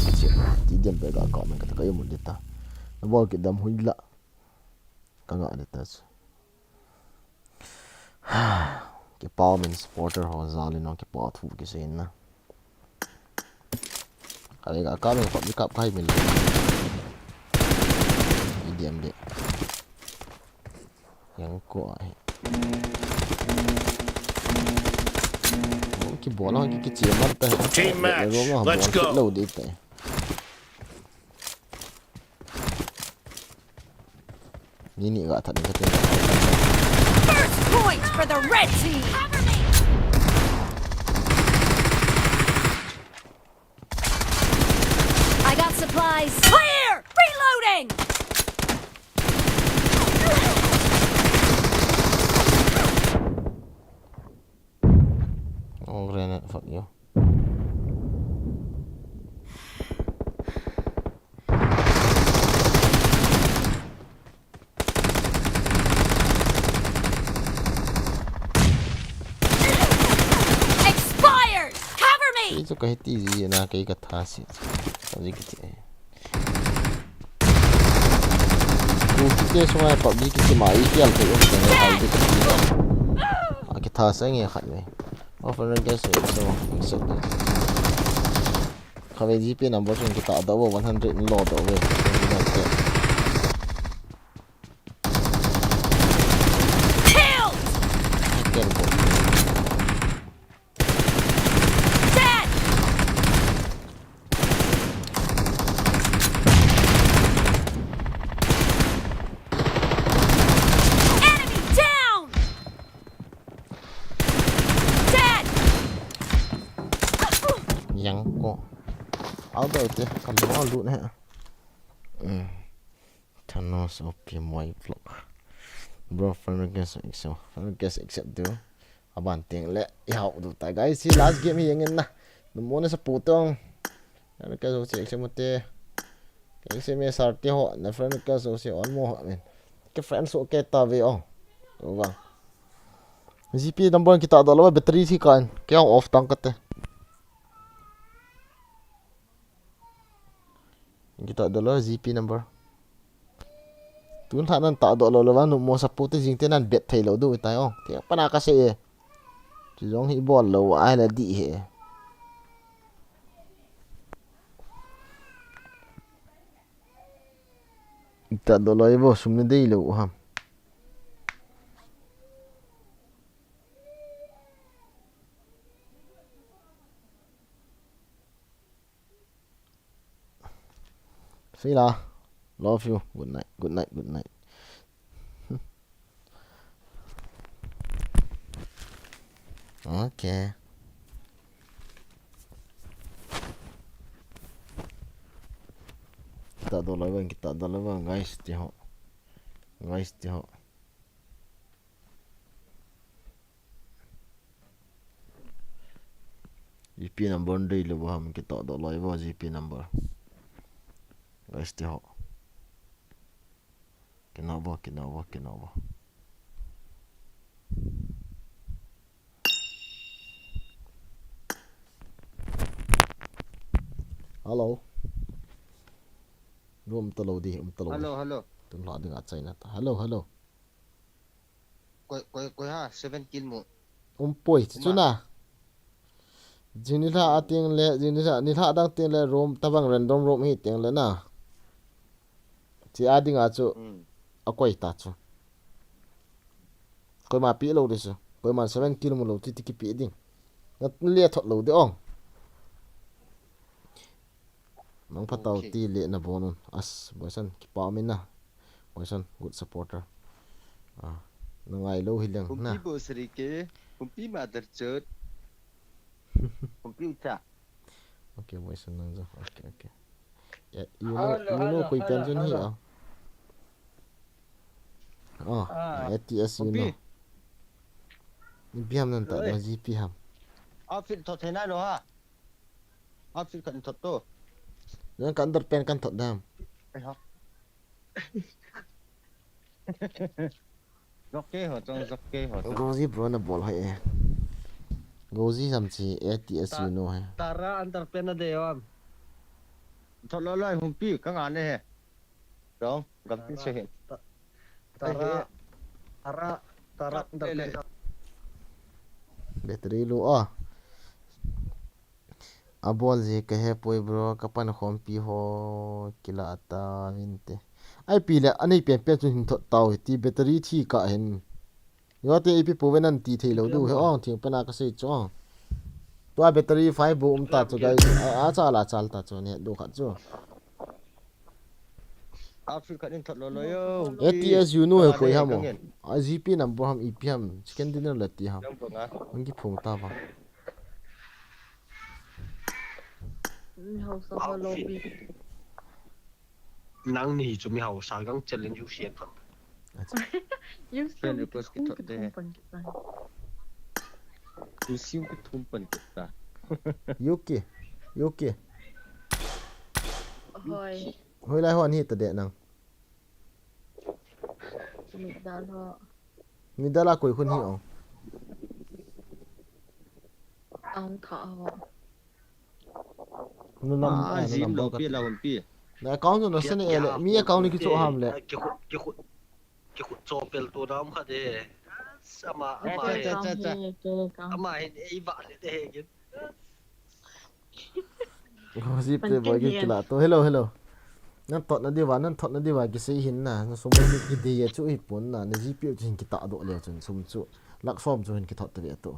Kichi. Ti dem be ga ka ming kate ka yum dita. Na bol ki dam hui la. Ka nga dita. Kipao min supporter ho jal in kipao thu kisei na. Ka ve ka ka min kap kai min. Idiam de. Yang ko ai. Ki bola ki ki chi man ta. Team match. Let's go. Lo de ta. Ni ni ga that ni ka tin. First point for the red team. I got supplies. Clear! Reloading! Oh, grenade, fuck you. Expired! Cover me! Kei chu ka hiti ji na kei ka tha si. Ka ji kiti. Ku kiti sunga PUBG kiti ma i kial te um te ai de kiti. A kitha sa nge khat me. Offer nang ke so so accept. Kave G P number sun kita do one hundred lo do ve. Killed! Kill bo. Dead! Enemy down! Dead! Yang ko. Au dai te, kan lo lut ne. Hmm. Thanos O P Moi vlog. Bro, friend request accept. Friend request accept do. Aban teng le i hau du ta, guys, hi last game hi jeng in na. Numona sa putong. Friend request accept mo te. Accept me sar te ho, na friend request accept on mo ha men. Ke friend so ke ta ve o. Ko va. G P number kita do lo battery thi kan. Ke off tang ka te. Kita doh lou, G P number. Tun tha nan ta doh lou lou va, nu mo support te jing te nan bet thei lou diu tai o. Te pana ka sei e. Chu jong hi bol lou a la di he. Kita doh lou i bo sum ni dei lou ham. Sila, love you. Good night, good night, good night. Okay. Kita doh lou vang, kita doh lou vang, guys, ti ho. Guys, ti ho. G P number dei lou ham, kita doh lou vang, G P number. Guys, ti ho. Kinobo, kinobo, kinobo. Hello. Room ta lou di, um ta lou di. Hello, hello. Tun la ding a China ta. Hello, hello. Koi, koi, koi ha, seven kill mu. Um poi, chu na. Jing nilhah a teng le, jing nilhah, nilhah dang teng le room, tabang random room hi teng le na. Chi a ding a chu, hmm, a koi ta chu. Koima pi lou di chu. Koima seven kill mu lou ti ti kipi ding. Na le thot lou di ong. Nang phatau ti le na bon un. As, boysan, kipa min na. Boysan, good supporter. Ah, na ngai lou hi leng na. Kumpi bo sari ke, kumpi mother chot. Kumpi ucha. Okay, boysan nang jo. Okay, okay. Yeah, you know, hello, you know, hello, koi hello, pen jun hi hello. Ah. Oh, ah, A T S, you know. Kumpi. Ni pi ham nan ta, oi, da G P ham. Outfit thot thei nai lo ha. Outfit kan thot to. Nan kan underpant kan thot dam. Ai ha. Jok ke ho, chong jok ke ho, chong. Goji bro na bol hai e. Goji jam chi A T S, you know hai. Tara underpant na de om. Thot lo lai hung pi ka nga ne he. Chong, gam tin se he. Tara, tara, tara underpant. Battery low a. Abol ji ka he poi bro, ka pan khompi ho kila ta vinte. Ai pi le, anei pen pen chu hin thot tau hi ti battery thi ka hin. Yo te ipi po ve nan ti thei lo du he ong, thing pana ka sei chu ong. Tua battery five bo um ta chu guys, a, a chal a chal ta chu ne du khat chu. Outfit khat in thot lo lo yo. A T S you know he koi ham o. A G P number ham ipi ham. Chicken dinner la ti ham. Ang ki phung ta va. Mi hausa ho lobby. Nang ni chu mi hausa gang challenge U C an thot. Acha. U C an request ki thot de. U C an ki thum pan ki ta. U K, U K. Hoi. Hoilai hon hi ta de nang. Middle ho. Middle a koi khun hi ong. Ang tha ho. Nu nam, ah, eh, nu jim nam lo bol ka pi ti. La hon pi. Na account nu na send e le, mi account ni kicho ham le. Ki khut, ki khut, ki khut cho pel tu nam kha de. Ama, ama, cha, cha, cha, cha. Ama hin ei va le de he gin. Gossip te boy ki kila to. Hello, hello. Nan thot na diva, nan thot na diva kisei hin na. Na sum ki de ye chu hi pon na. Na G P chu hin kita do le chun sum chu. Lak som chu hin ki thot te ve to.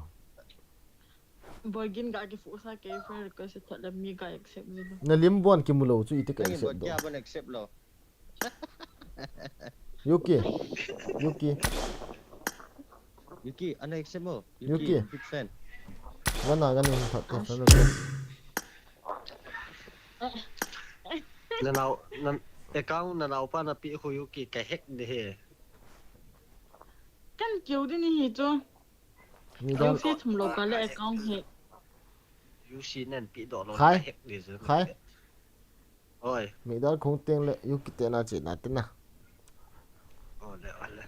Boy gin ga ki fu sa ke friend request thot le mi ga accept ni. Na lim bon ki mu lo chu ite ka accept do. Boy ki abon accept lo. Yuki. Yuki. Yuki, ana accept mo. Yuki, Yuki. Big fan. Gana, gana, hung thot, thot, thot, thot. Nanao, nan, account nanao pa na pi khu Yuki ka hack de he. Kan kiu de ni hi chu. Ni dan. Yuki thum lo ka le account he. Yuki nan pi do lo ka hack de chu. Khai. Oi. Middle khung teng le, Yuki te na che na te na. Ole, ole.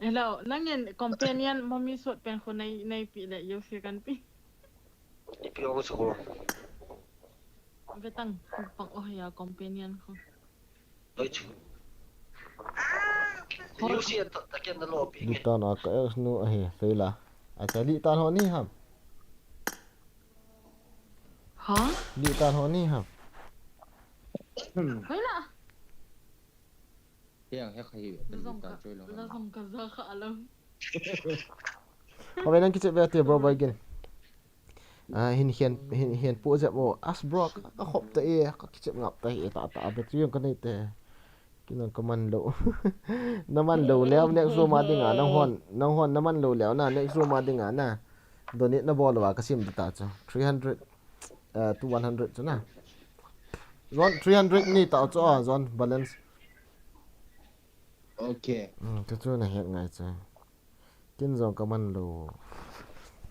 Hello, nangin companion mami sot pen khu nei, nei pi le, Yuki kan pi. Ipi ong su ko. Vetang, pang o ya companion ko. Oi chu. Yusi ta ta ken na lo pi nge. Litan a ka ex nu ahi, Seila. Acha Litan ho ni ham. Ha? Litan ho ni ham. Hoila. Hiang he kha hi. Zong ka, zong ka za kha alam. Abe nang kichep ve te bro boy gen. Ah, hin hian hin hian pu jep mo as bro ka khop ta e ka kichep ngap ta e ta ta battery ka nei te. Kinang ka man lo. Na man lo leo next room a dinga nang hon nang hon na man lo leo na next room a dinga na. Donate na bol wa ka sim ta chu. Three hundred uh, to one hundred chu na. Zon three hundred ni ta chu a zon balance. Okay. Hmm, ka chu na het ngai chu. Kin zong ka man lo.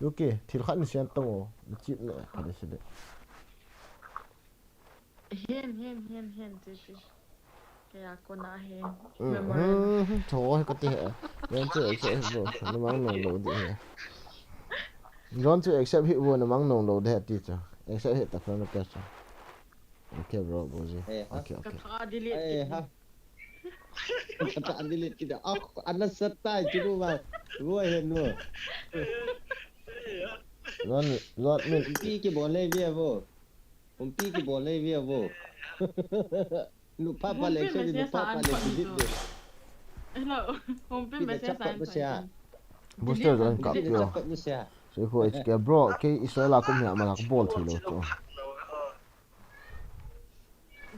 Okay, thil khat ni sian tong o. Chip le ka de sile. Hen, hen, hen, hen, che, che. Kaya ko na hen. Hmm, cho ka te. Yan che che bo. Na mang nong lo di he. Zon chu accept hi bo na mang nong lo de ti chu. Accept hi ta fa na ka chu. Okay bro, boji. Eh, ha. Okay, okay. Ka delete. Eh, ha. Ka delete kita. Ah, ana satai chu ba. Bo he no. Zon zon min Pi ki bol le vi vo. Um pi ki bol le vi vo. Nu pa pa le se nu pa pa le delete. Hello. Home pin message sign. Booster zon ka Delete pio. Sa pa ni sia. So ko H K bro, ke Israel a kum ya malak bol thi lo to.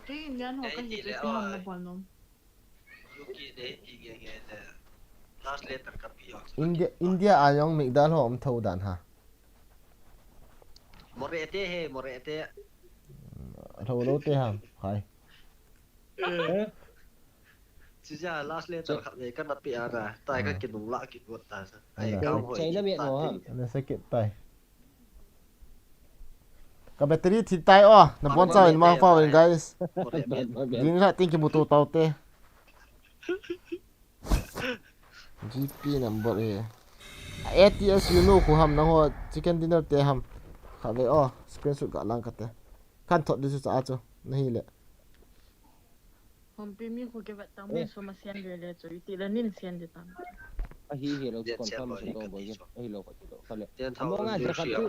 Ke Indian ho ka hi te si hom na bol nom. Luki de ti ge ge de. Last letter ka pi ho. India India a yong migdal ho um tho dan ha. More te he, more te. Tho lo te ha. Hai. Chuja last letter khat ve ka na pi ara. Tai ka kinung la ki got ta sa. Ai Ala. ka ho. China me no ham. Na sakit tai. Ka battery thi tai o. Na bon chau in ma fa in guys. More te. Din ra tin ki mutu tau te. G P number e. A T S you know khu ham nang ho chicken dinner te ham. Kha ve o screenshot ka lang ka te. Kan thot di chu cha chu. Na hi le. Hom pi mi khu ke vet tang min so ma sian le le chu ti le nin sian de tang. A hi hi lo confirm si ko bo ye. A hi lo ko ti lo. Ka le. Mo nga ja khat tu.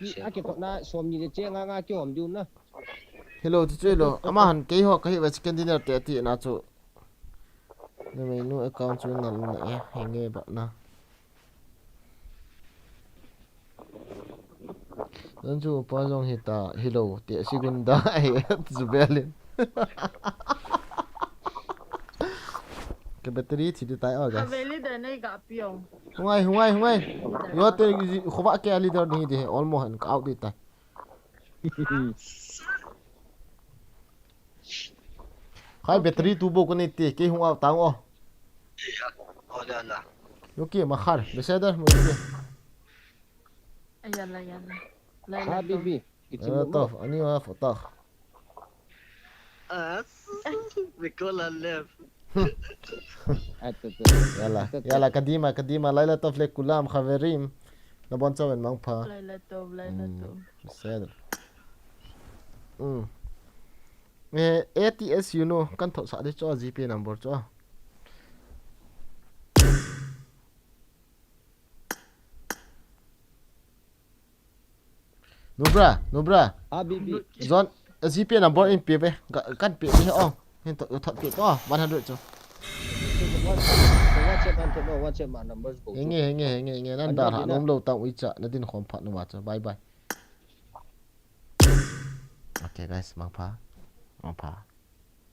Pi a ke ko na som ni de che nga nga ke hom diu na. Hello, ti chu hello. Ama han kei ho ka hi ve chicken dinner te ti na chu. Na mei nu account chu na na e, he nge ba na. Zan chu pa zong hi ta, hello, te si gun da, ai, zu belin. Ka battery thi di tai, oh, guys. Aveli da nei ga piong. Hungai, hungai, hungai. Yo te, khuba ke leader ni di, almost an ka out di tai. Khai battery tu bo ko ni ti, ke hung out tang o. Oh la la. Yo ke ma khar, beseder mo ke. Ayala yala. Ha bibi. Laila tof, ani ma fotak. As. Mikola lev. At at. Yala, yala kadima, kadima, laila tof le kulam khaverim. Na bon chawen mangpha. Laila tov, laila tov. Beseder. Mm. Eh, A T S, you know, kan thot sa di cho, G P number cho. Nubra, Nubra. Ha bibi. Zon, G P number in pe ve. Kan pe ve, oh. Hin thot pe to, one hundred cho. WhatsApp an thot WhatsApp ma numbers ko. Henge, henge, henge, henge. Nan da ha nom lo tang ui cha, na din khom phat nu ma cho. Bye bye. Okay guys, mangpha. Mangpha.